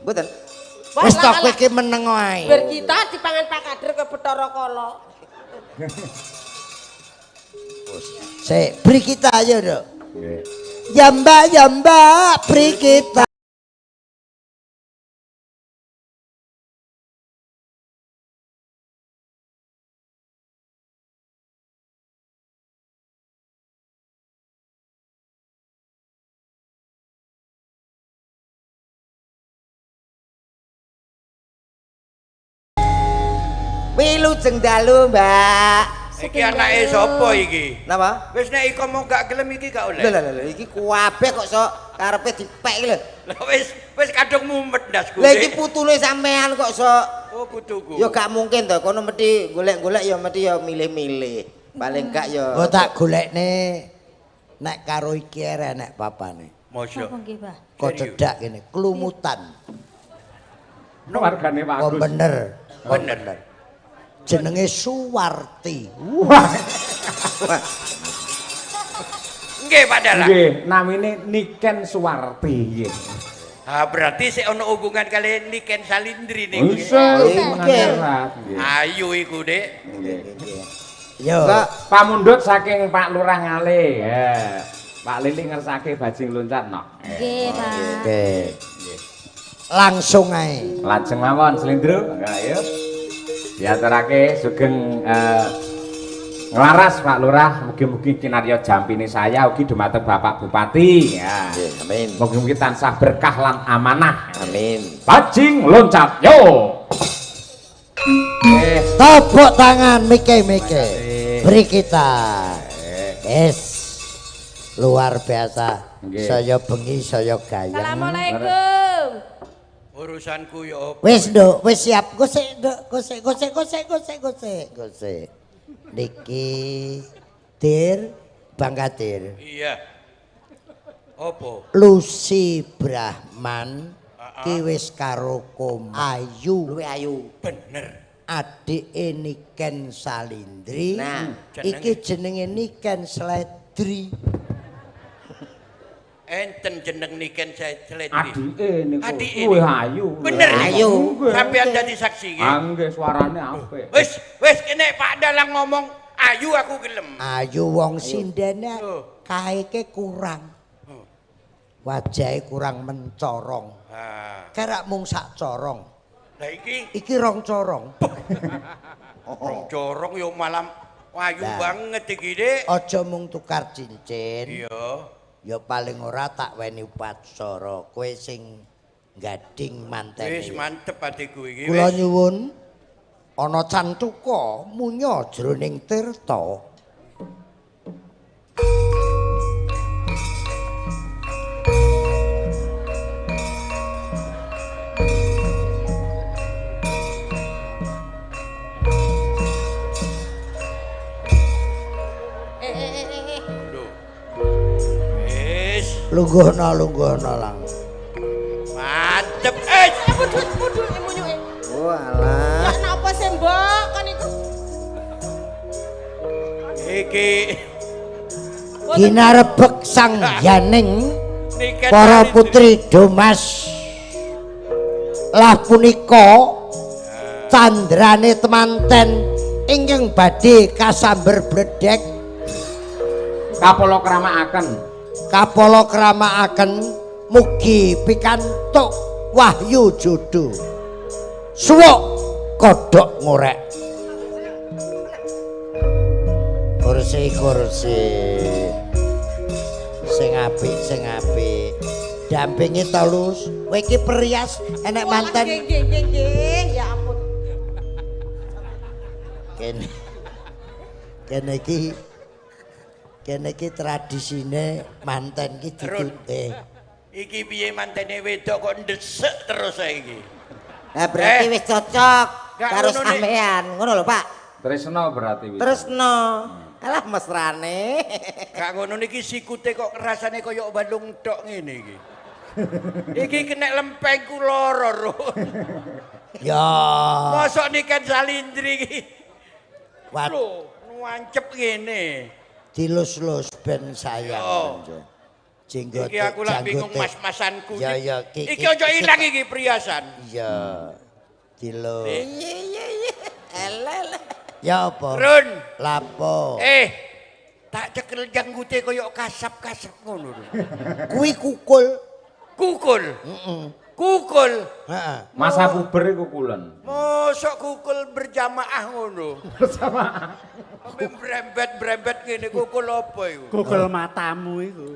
Mboten. Wah, Wis lah, tok kowe lah. iki meneng wae. Birgita dipangan Pak Kader ke Bathara Kala. Sik, Birgita ayo, Nduk. Nggih. Ya Mbak, ya Mbak, Birgita. Wilujeng dalu, Mbak. Iki anake sapa iki? Napa? Wis nek iko mau gak gelem iki gak oleh. Lho lho lho iki kuabeh kok sok karepe dipek iki lho. Lah wis wis kadung mumet ndasku. Lah iki putune sampean kok sok. Oh putuku. Ya gak mungkin to, kono mesti golek-golek ya mesti ya milih-milih. Paling gak ya. Oh tak golekne nek karo iki ere nek papane. Mosok. Napa nggih, Pak? Kok cedak kene, klumutan. Wargane Pak Kok Agus. bener. Kok Bener. bener. Jenenge Suwarti. Wah. Nggih Pak Dalang. Nggih, namine Niken Suwarti nggih. Ah berarti sik ono hubungan kali Niken Salindri niku. Bisa Nggih. nggih. Ayu iku, Dik. Nggih. Yo. Mbak, Pamundhut saking Pak Lurah Ngale. Ya. Pak Lili ngersake bajing loncat no. Nggih, Pak. Oke. Langsung ae. Lajeng mawon Slendro. Ayo. Diaturake sugeng nglaras Pak Lurah, mugi-mugi kinarya jampine saya ugi dumateng Bapak Bupati. Ya. Nggih, amin. Mugi-mugi tansah berkah lan amanah. Amin. Bajing loncat yo. Tepuk tangan Mike Mike. Beri kita. Yes. Luar biasa. Nggih. Saya bengi saya gayeng. Assalamualaikum. Urusanku ya apa? Wis nduk, wis siap. Gosek nduk, gosek gosek gosek gosek gosek gosek. Niki Dir Bang Kadir. Iya. Apa? Lucy Brahman ki wis karo Kom Ayu Luwe ayu. Bener. Adike Niken Salindri. Nah, iki jenenge Niken Sledri. Enten jeneng Niken Sledri. Adike niku. Adike Luwih niku. ayu. Bener. Ayu. Sampeyan dadi saksi nggih. Ah nggih suarane apik. Wis, wis kene Pak Dalang ngomong ayu aku gelem. Ayu wong sindene Oh. kaeke kurang. Wajahe kurang mencorong. Ah, Kerak mung sak corong. lah iki Iki rong corong. rong corong yo malam ayu Lah. banget iki, Dik. Aja mung tukar cincin. Iya. Ya paling ora tak weni upacara. Kowe sing gading mantene. Wis mantep atiku iki. Kula wis. nyuwun ana cantuka munya jroning tirta. Eh. Lho. Wis, Lungguhna lungguhna lang. mantep. Eh, Pudut, pudut munyuke. Oh alah. Ya napa sih, Mbok? Kon iku. iki Ginarebek sang yaning Niken para Salindri. putri Domas. Lah punika candrane temanten ingkang badhe kasamber bledek Kapala kramakaken. kapala kramakaken mugi pikantuk wahyu jodoh. Suwuk kodhok ngorek. Kursi kursi. Sing apik sing apik. Dampingi to Lus. Kowe iki perias enek manten. Nggih, nggih, nggih, nggih. Ya ampun. Kene. Kene iki tradisine manten ki Run. ditute. Iki piye mantene wedok kok ndesek terus saiki. Lah berarti wis cocok Gak karo ngono, Dik. sampean. Ngono lho, Pak. Tresno berarti wis. Tresno. Alah mesrane. Gak ngono niki sikute kok rasane kaya balung tok ngene iki. Iki kena lempengku loro, Run. Ya. Mosok Niken Salindri iki. Wat Lho, nuancep ngene. Dilus-lus ben sayang. Yo. Jenggote. Iki aku lak bingung janggote. Mas-masanku. Ya ya ki. Iki aja ilang iki priasan. Iya. Dilus. Iya iya iya. Elel. Ya apa? Run. Lapo? Eh, tak cekel janggote kaya kasap-kasap ngono lho. Kuwi kukul. Kukul. Heeh. Kukul. Heeh. Masa puber iku kulen. Mosok kukul berjamaah ngono. Bersama. Sampe brembet-brembet ngene kukul apa iku? Google matamu iku.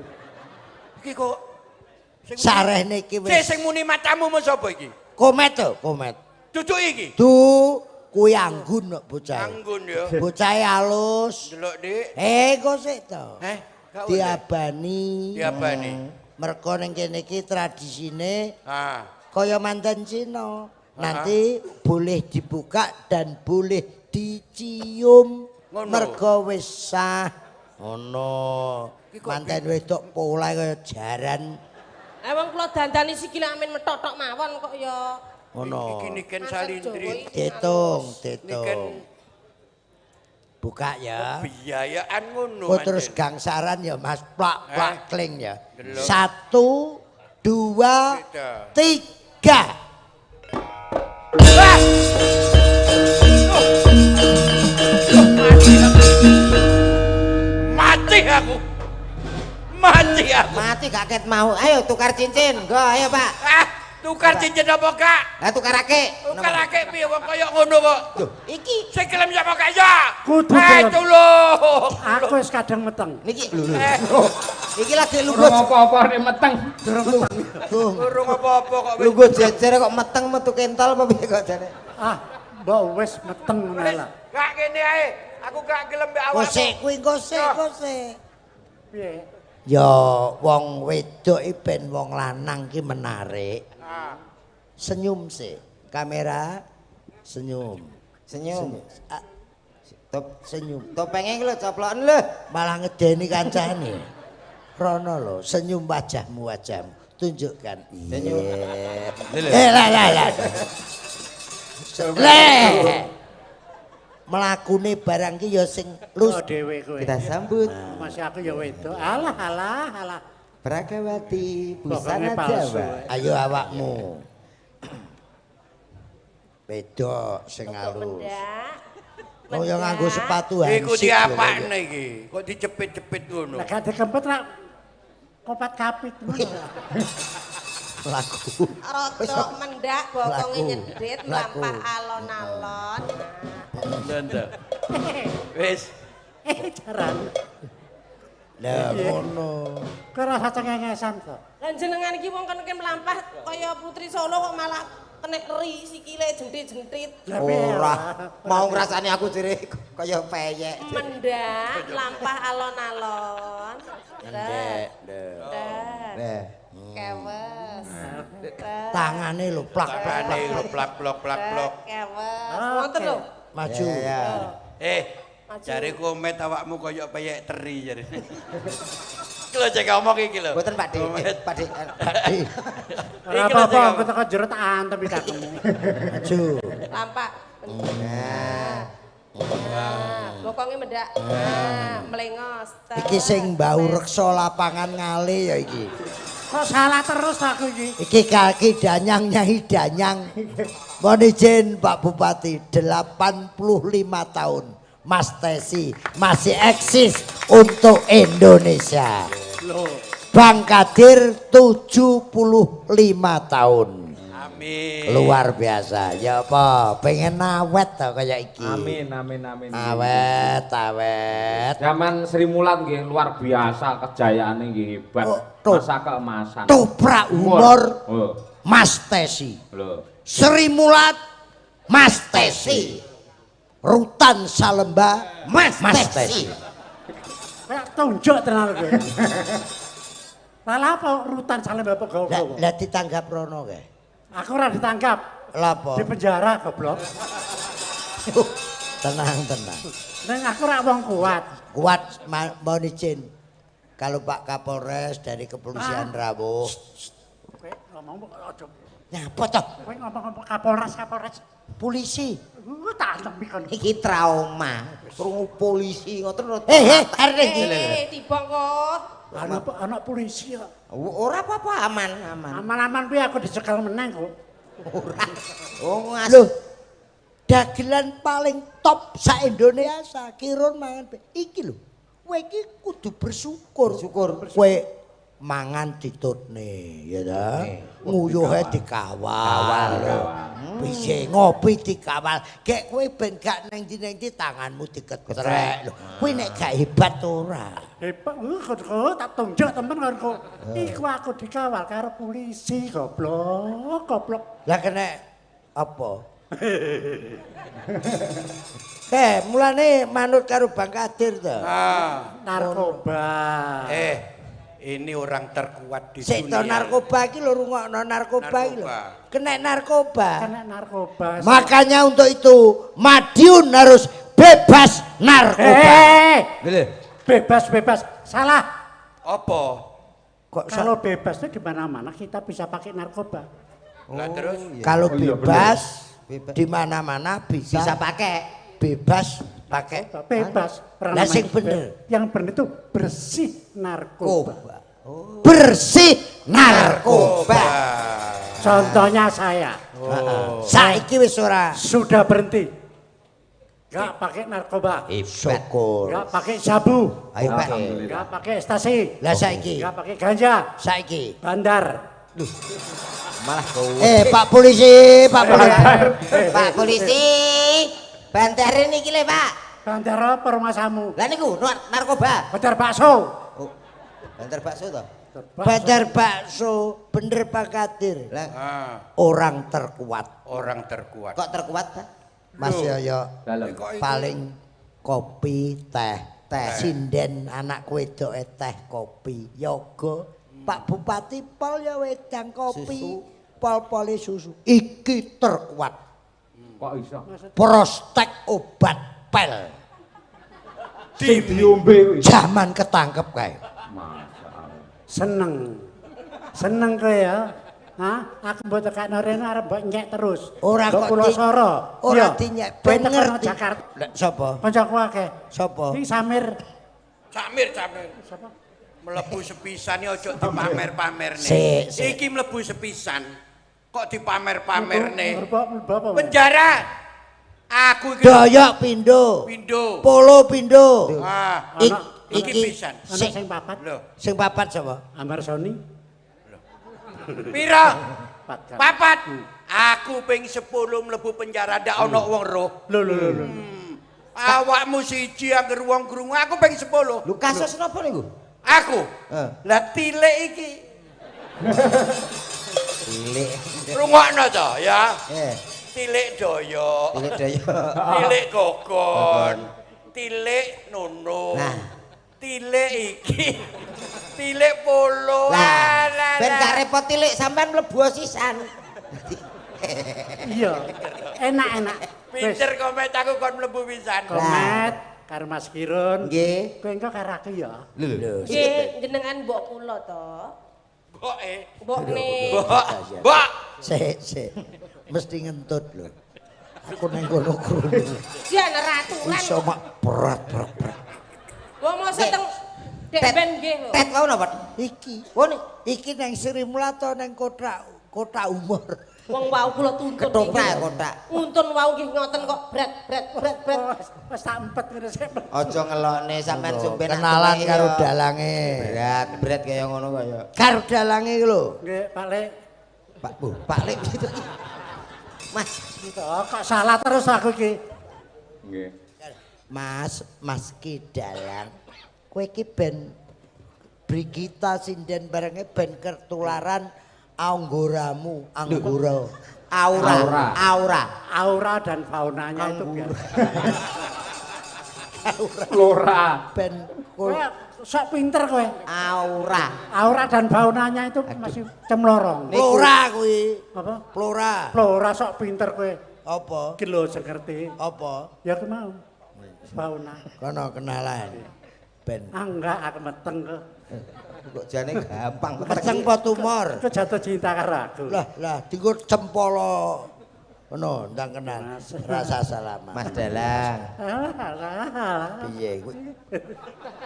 Iki kok sing Sarehne iki Sing wis. sing muni matamu mau sapa iki? Komet to, komet. Cucuk iki. Du kuwi anggun kok bocah. Anggun ya. Bocahe alus. Delok, Dik. Eh, kok sik to. Heh, gak oleh. Diabani. Diabani. Mergo ning kene iki tradisine Ah, kaya manten Cina. Nanti boleh dibuka dan boleh dicium. Ngono. Mergo wis sah. Ngono. Iki kok Manten wedok polahe kaya jaran. Eh wong kula dandani sikile amin metotok mawon kok ya. Ngono. Iki Niken Masak Salindri. Jawa iki. Ditung, Niken ditung. Buka ya. biayaan ngono. Oh terus manten. gangsaran ya Mas, plak plak Eh. kling ya. Delok. 1 2 Tiga. 3. Wah! Oh. Mati aku. Mati aku. Mati aku. Mati gak ket mau. Ayo tukar cincin. Go, ayo Pak. Ah, tukar cincin apa gak? Lah tukarake. Tukarake piye wong kaya ngono kok. Loh, iki Sing gelem sapa gak ya? Kudu Eh, gelem. tulung. Aku wis kadang meteng. niki lho lho. Eh, Iki lagi Urung lungguh apa-apa nek meteng. Gung. urung apa-apa kok wis. lungguh jejer kok meteng metu kental apa piye kok jane. Ah, mbok wis meteng ngono Wis, lah. gak ngene ae. Aku gak gelem mbek awakmu. Kosek kuwi kosek kosek. Piye? Ya wong wedok iki ben wong lanang ki menarik. Ah. Senyum sih. Kamera senyum. Senyum. Ah, Top senyum. topenge iki lho coploken lho. Malah ngedeni kancane. Rono lho, senyum wajahmu wajahmu. Tunjukkan. Senyum. Iya. Eh lah lah lah. Le. Mlakune barang ki ya sing lus. Oh dhewe kowe. Kita sambut Masih aku ya wedok. Alah alah alah. Pragawati busana Pokoknya palsu. Jawa. Ayo awakmu. Wedok sing Kok halus. mendak. Oh ya nganggo sepatu Iku hansip. diapakne iki? Kok dicepit-cepit ngono? Lah gak dikempet rak kopat kapit ngono. Lagu. Rodok mendak bokonge Laku. nyedit Laku. mlampah alon-alon. Ndak. Wis. Eh jaran. Lah ngono. Kowe rasa cengengesan to. Lah jenengan iki wong kene mlampah kaya putri Solo kok malah kena eri sikile jentit-jentit. Lah piye, Ora mau ngrasani aku jere kaya peyek. Mendak mlampah alon-alon. Ndek. Ndek. Nah, Kewes. Tangane lho plak plak Tangane lho plak plok plak plok. Kewes. Oke. Wonten lho. maju. Ya, ya. Eh, Maju. jare komet awakmu koyo peyek teri jare. Iki lho cek ngomong iki lho. Mboten Pak De. Komet. Pak De. Di, Ora Iki lho, apa-apa, cek aku teko jero tak antem kakemu. maju. Lampak. Nah. Nah, bokonge mendak. Nah, melengos. Iki sing bau reksa lapangan ngale ya iki. Kok salah terus aku iki? Iki kaki danyang nyai danyang. Mohon izin Pak Bupati 85 tahun Mas Tesi masih eksis untuk Indonesia. Loh, Bang Kadir 75 tahun. Amin. Luar biasa. Ya apa? Pengen awet to kaya iki. Amin amin amin. Awet, awet. Zaman Sri Mulat nggih luar biasa kejayaane nggih hebat. Oh, tuh. Masa keemasan. Toprak humor Oh, Mas Tesi. lho. Sri Mulat Mas Tesi. Rutan Salemba Mas Mas Tesi. Tesi. kayak tunjuk tenan kowe. Lah apa rutan salim bapak Lah gawa-gawa? lah ditanggap rono kae. Aku ora ditangkap. Lah apa? Di penjara goblok. Tenang, tenang. Ning aku rak wong kuat. Kuat mohon izin. Kalau Pak Kapolres dari kepolisian rawuh. Kowe ngomong aja. Nyapa toh? Kowe ngomong Kapolres, Kapolres. Polisi. Tak antemi kon. Iki trauma. Krungu polisi ngoten. Eh, arek iki. Tiba kok. Ana polisi kok. Ora apa-apa, aman, aman. Aman-aman kuwi aku dicekel meneng kok. Ora. Oh, ngas. Loh. Dagelan paling top sa Indonesia, Kirun mangan iki lho. Kowe iki kudu bersyukur. Bersyukur. Kowe mangan ditutne, ya ta? Nguyuhe dikawal. Piye ngopi dikawal. Gek kowe ben gak neng ndi-neng ndi tanganmu diketrek lho. Kowe nek gak hebat ora. Hebat, kok tak tunjuk temen kon kok. Iku aku dikawal karo polisi, goblok, goblok. Lah kena apa? Mulane manut karo Bang Kadir to. Ah, Narkoba. Ini orang terkuat di Sik to dunia. narkoba iki lho, rungokno narkoba iki lho. Narkoba. Kena narkoba. Kena narkoba. Makanya untuk itu Madiun harus bebas narkoba. Bebas bebas. Salah. Apa? Kok Kalau bebas itu di mana-mana kita bisa pakai narkoba. Lah terus kalau Oh, iya, bebas Bebas. di mana-mana bisa, Bisa pakai. bebas pakai. Bebas. Orang Lah namanya sing bener. Yang bener itu bersih narkoba. Koba. Bersih narkoba. Contohnya saya Saiki wis ora sudah berhenti. Gak pakai narkoba, syukur. gak pakai sabu, Ayo, Pak. gak pakai ekstasi, Lah saiki, gak pakai ganja, saiki. bandar. Malah kowe. Pak polisi, Pak polisi. Pak polisi. Bandare niki lho, Pak. Bandar apa rumahmu? Lah niku narkoba. Bandar bakso. Oh. Bandar bakso to? Bandar bakso, bener Pak Kadir. Lah ah, Orang terkuat. orang terkuat. kok terkuat, Pak? Mas Yoyo Dalem. paling kopi teh Teh. Sinden anak wedoke teh kopi yoga. Pak Bupati pol ya wedang kopi. Susu. Pol-pole susu. Iki terkuat. Kok iso? Prospek obat pel. Sing diombe kuwi. Zaman ketangkep kae. Masyaallah. Seneng. Seneng kowe ya. Hah? Aku mbok tekakno rene arep mbok nyek terus. Ora Mbok kok kula soro. Ora Iya. dinyek, Kowe ben tekan ngerti. Jakarta. Lah sapa? Kancaku akeh. Sapa? Iki Samir. Samir, Samir. Sapa? Mlebu sepisan iki aja dipamer-pamerne. Sik, sik. Iki mlebu sepisan. Kok dipamer-pamerne? Mlebu mlebu apa? Penjara. Aku iki Doyok pindo. pindo. Polo pindo. Ah, iki Iki pisan. Ana sing sing papat. Lho, sing papat sapa? Amar Sony. pira? Papat. Papat. Aku ping 10 mlebu penjara ndak ana wong roh. Lho lho lho. lho. Awakmu siji angger wong krungu aku ping 10. Lho kasus napa niku? Aku. Eh. Lah tilik iki. Tilik. Rungokno to ya. Eh, Tilik doyok. tilik daya. Tilik gogon. Tilik nono. Nah. Tilik iki. Tilik polo. Lah, Alah, ben lah. gak repot tilik sampean mlebu sisan. Iya. Enak-enak. Wis, Pinter komet aku kon mlebu pisan. Komet karo Mas Kirun. Nggih. Kowe engko karo aku ya. Lho, Nggih, jenengan mbok kula to. Mbok e. Mbok ne. Mbok. Mbok. Sik, sik. Mesti ngentut lho. Aku nang kono krungu. Jan raturan. Iso mak berat berat berat. Wong mosok teng Dek ben nggih lho. Tet wau napa? Iki, Oh nih, iki nang Sri Mulato nang kotak kota umur. Wong wau kula tuntun. Ketoprak niki. kotak. Untun wau nggih ngoten kok bret bret bret bret. Wis tak empet ngene sik. Aja ngelokne sampean sumben nak Kenalan tuwek karo ya. dalange. Berat, berat kaya ngono kaya. Karo dalange iki lho. Nggih, Pak Lek. Pak Bu, Pak Lek gitu. Mas, Oh, kok salah terus aku iki. Nggih. Mas, Mas Ki Dalang. Kowe iki ben Brigita sinden barenge ben ketularan anggoramu, anggora. aura, Aura. aura. Aura dan faunanya itu biar. Flora. Ben Kowe sok pinter kowe. Aura. Aura dan faunanya itu masih cemlorong. Flora kuwi. Apa? Flora. Flora sok pinter kowe. Apa? Iki lho sing ngerti. Apa? Ya aku mau. Fauna. Kono kenalan. Ben. Ah enggak, aku meteng kok. Kok jane gampang Meteng apa tumor? Kok jatuh cinta karo aku. Lah, lah dinggo cempolo. Ngono, ndang kenal. Mas. Rasa salaman. Mas Dalang. Alah, alah, alah. Piye kowe?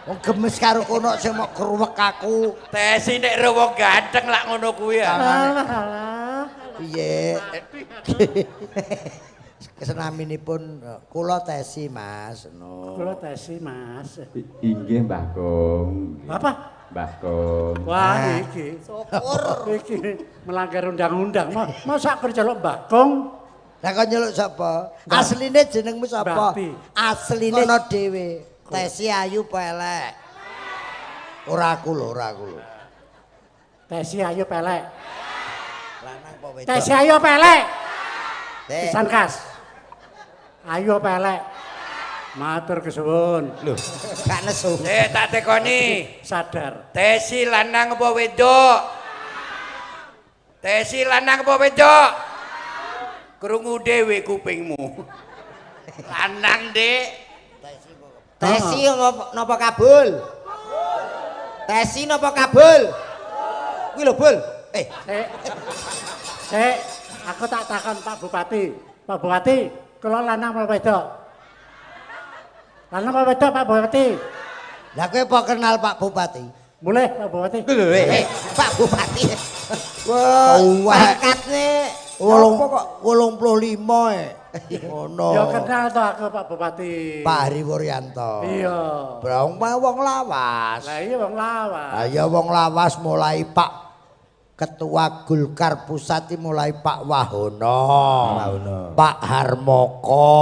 Wong gemes karo kono sing mok kruwek aku. Tesi nek ro wong ganteng lak ngono kuwi ya. Alah, alah. Piye? Kesenaminipun kula Tesi, Mas. No. Kula Tesi, Mas. Inggih Mbah Kong. Apa? Mbah Kong. Wah, iki. Syukur. Iki melanggar undang-undang. Masa aku diceluk Mbah Kong? Lah kok nyeluk sapa? Asline jenengmu sapa? Bakti. Asline kono dhewe. Tesi ayu apa elek? Ora aku lho, ora aku lho. Tesi ayu pelek. Lanang apa wedok? Tesi ayu pelek. Dek. Pisan kas. Ayu pelek. Matur kesuwun. Lho, gak nesu. Eh tak tekoni. Sadar. Tesi lanang apa wedok? Tesi lanang apa wedok? Krungu dhewe kupingmu. Lanang, Dik. Tesi napa kabul? Tesi napa kabul? Kuwi lho, Bul. Eh, Sik. Sik, aku tak takon Pak Bupati. Pak Bupati, kula lanang apa wedok? Lanang apa wedok Pak Bupati? Lah kowe apa kenal Pak Bupati? Boleh Pak Bupati. lho, Pak Bupati. Wah, pangkatne apa kok? 85 e. Ngono. Ya kenal to aku Pak Bupati. Pak Hari Wuryanto. Iya. Brong mah wong lawas. Lah iya wong lawas. Lah ya wong lawas mulai Pak Ketua Golkar Pusat mulai Pak Wahono, Pak Harmoko,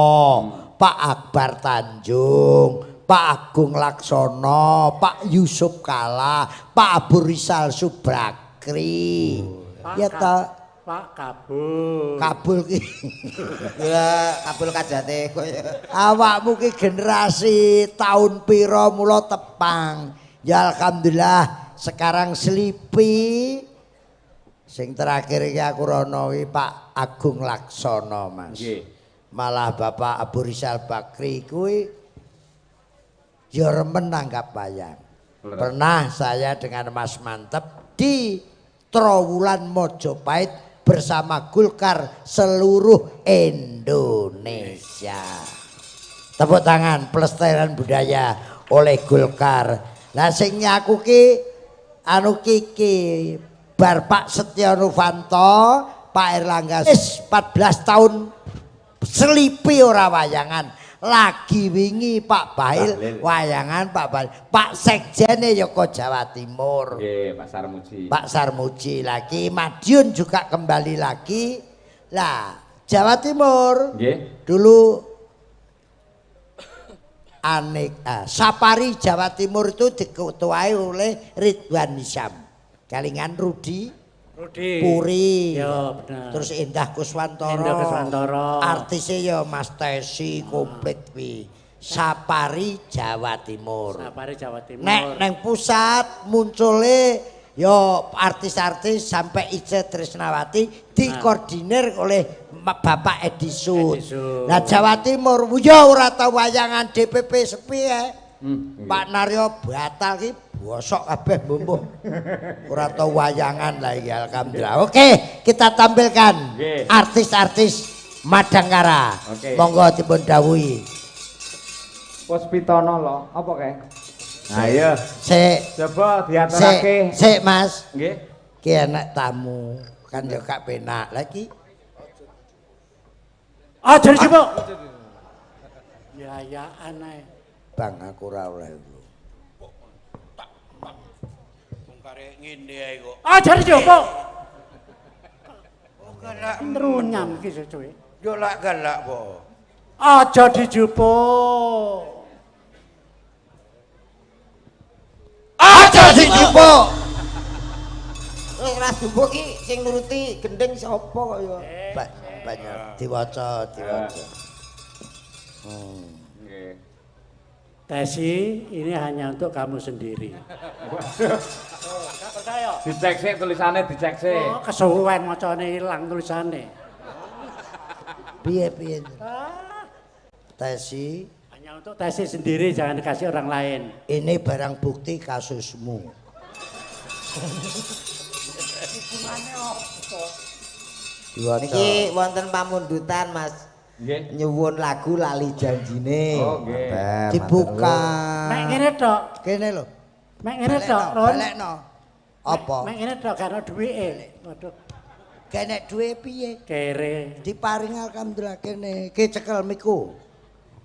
Pak Akbar Tanjung, Pak Agung Laksono, Pak Yusuf Kala, Pak Abu Rizal Subrakri. Ya ta, Pak Kabul. Kabul ki. Ya, kabul kajate koyo. Awakmu ki generasi tahun pira mula tepang. Ya alhamdulillah sekarang Slipi. Sing terakhir iki aku rono iki Pak Agung Laksono, Mas. Nggih. Malah Bapak Abu Rizal Bakri kuwi ya remen nanggap wayang. Pernah saya dengan Mas Mantep di Trowulan Mojopahit bersama Golkar seluruh Indonesia. Tepuk tangan pelestarian budaya oleh Golkar. Lah sing nyaku ki anu kiki bar Pak Setya Novanto, Pak Erlangga wis 14 tahun Slipi ora wayangan. Lagi wingi Pak Bail wayangan Pak Bail. Pak Sekjene ya kok Jawa Timur. Nggih, Pak Sarmuji. Pak Sarmuji lagi, Madiun juga kembali lagi. Lah, Jawa Timur. Nggih. Dulu anek Sapari Jawa Timur itu diketuai oleh Ridwan Hisam. Kalingan Rudi Puri. Ya, bener. Terus Indah Kuswantoro. Indah Kuswantoro. Artisnya ya Mas Tesi komplit kuwi. Sapari Jawa Timur. Sapari Jawa Timur. Nek neng pusat muncule ya artis-artis sampai Ice Trisnawati dikoordinir oleh Bapak Edi Sud. Lah Jawa Timur ya ora tau wayangan DPP sepi ya. Pak Naryo batal ki bosok kabeh mbuh. Ora tau wayangan lah iki alhamdulillah. Oke, kita tampilkan artis-artis Madangkara. Oke. Monggo dipun dawuhi. Puspitono lho, apa kae? Ayo, Sik, coba diaturake. Sik, Mas. Nggih. Ki enek tamu, kan yo gak penak. Lagi aja dijupuk. Ya ya aneh. Bang aku ora oleh lho. Bungkare ngene ae kok. Aja dijupuk. Oh galak Nrunyam iki sesuwe. Yo lak galak po. Aja dijupuk. Aja dijupuk. Wis ra dijupuk ki sing nuruti gending sapa kok ya. Banyak diwaca, diwaca. Nggih. Tesi, ini hanya untuk kamu sendiri. Dicek sik tulisane, dicek sik. Oh, kesuwen macane ilang tulisane. Piye-piye? Tesi, Hanya untuk Tesi sendiri, jangan dikasih orang lain. Ini barang bukti kasusmu. Diwaca. Niki wonten pamundutan, Mas. Nggih. Nyuwun lagu Lali Janjine. Oh, nggih. Mboten, Dibuka. Mek ngene tok. Kene lho. Mek ngene tok, Ron. Balekno. Apa? Mek ngene tok gak ono duwike. Waduh, Kene duwe piye? kere. Diparing alhamdulillah kene. Ki cekel miku.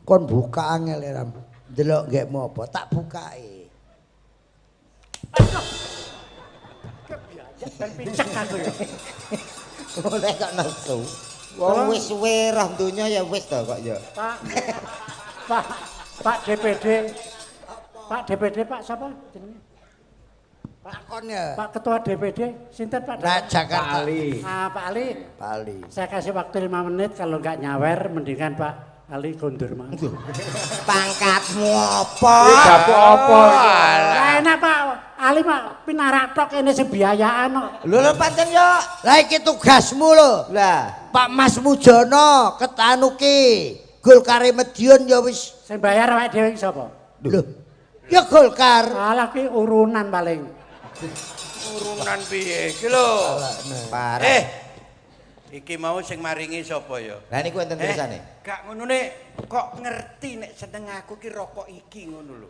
Kon buka angel ya, Ram. Delok nggekmu apa? Tak bukake. Ben picek aku ya. Boleh kok nesu. Wong wis suwe roh donya ya wis to kok ya. Pak Pak Pak DPD. Pak DPD Pak siapa jenenge? Takon ya. Pak Ketua DPD, sinten Pak? Nah, Jakarta. Pak Ali. Ah, Pak Ali, Pak Ali. saya kasih waktu 5 menit, kalau nggak nyawer mendingan Pak Ali kondur mau. Pangkatmu apa? Iki gapuk apa iki? Lah enak Pak Ali Pak pinarak tok kene sing biayaan kok. Lho lho pancen yo. Lah iki tugasmu lho. Lah, Pak Mas Mujono ketanuki. Golkare Medion ya wis. Sing bayar awake dhewe iki sapa? Lho. Ya Golkar. Alah ki urunan paling. Urunan piye iki lho? Parah. Iki mau sing maringi sapa ya? Lah niku enten tulisane. Gak ngono nek kok ngerti nek seneng aku ki rokok iki ngono lho.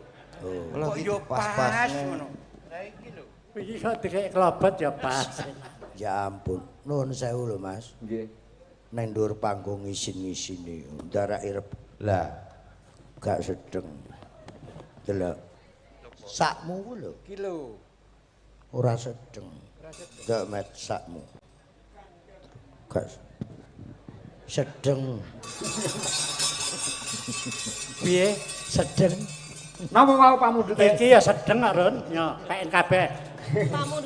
Lho, Kok yo pas-pas. pas ngono. Lah iki lho. Iki kok dikek klobot ya pas. Ya ampun, nuwun sewu lho Mas. Nggih. Neng dhuwur panggung isin-isine, ndarake rep Lah, gak sedeng. Delok. Sakmu ku lho, Iki lho. Ora sedeng. Delok met sakmu. Gak sedeng. Piye? Sedeng. Napa wau pamundhute? Iki ya sedeng kok, Ron. Yo, KNKB. Pamundutan.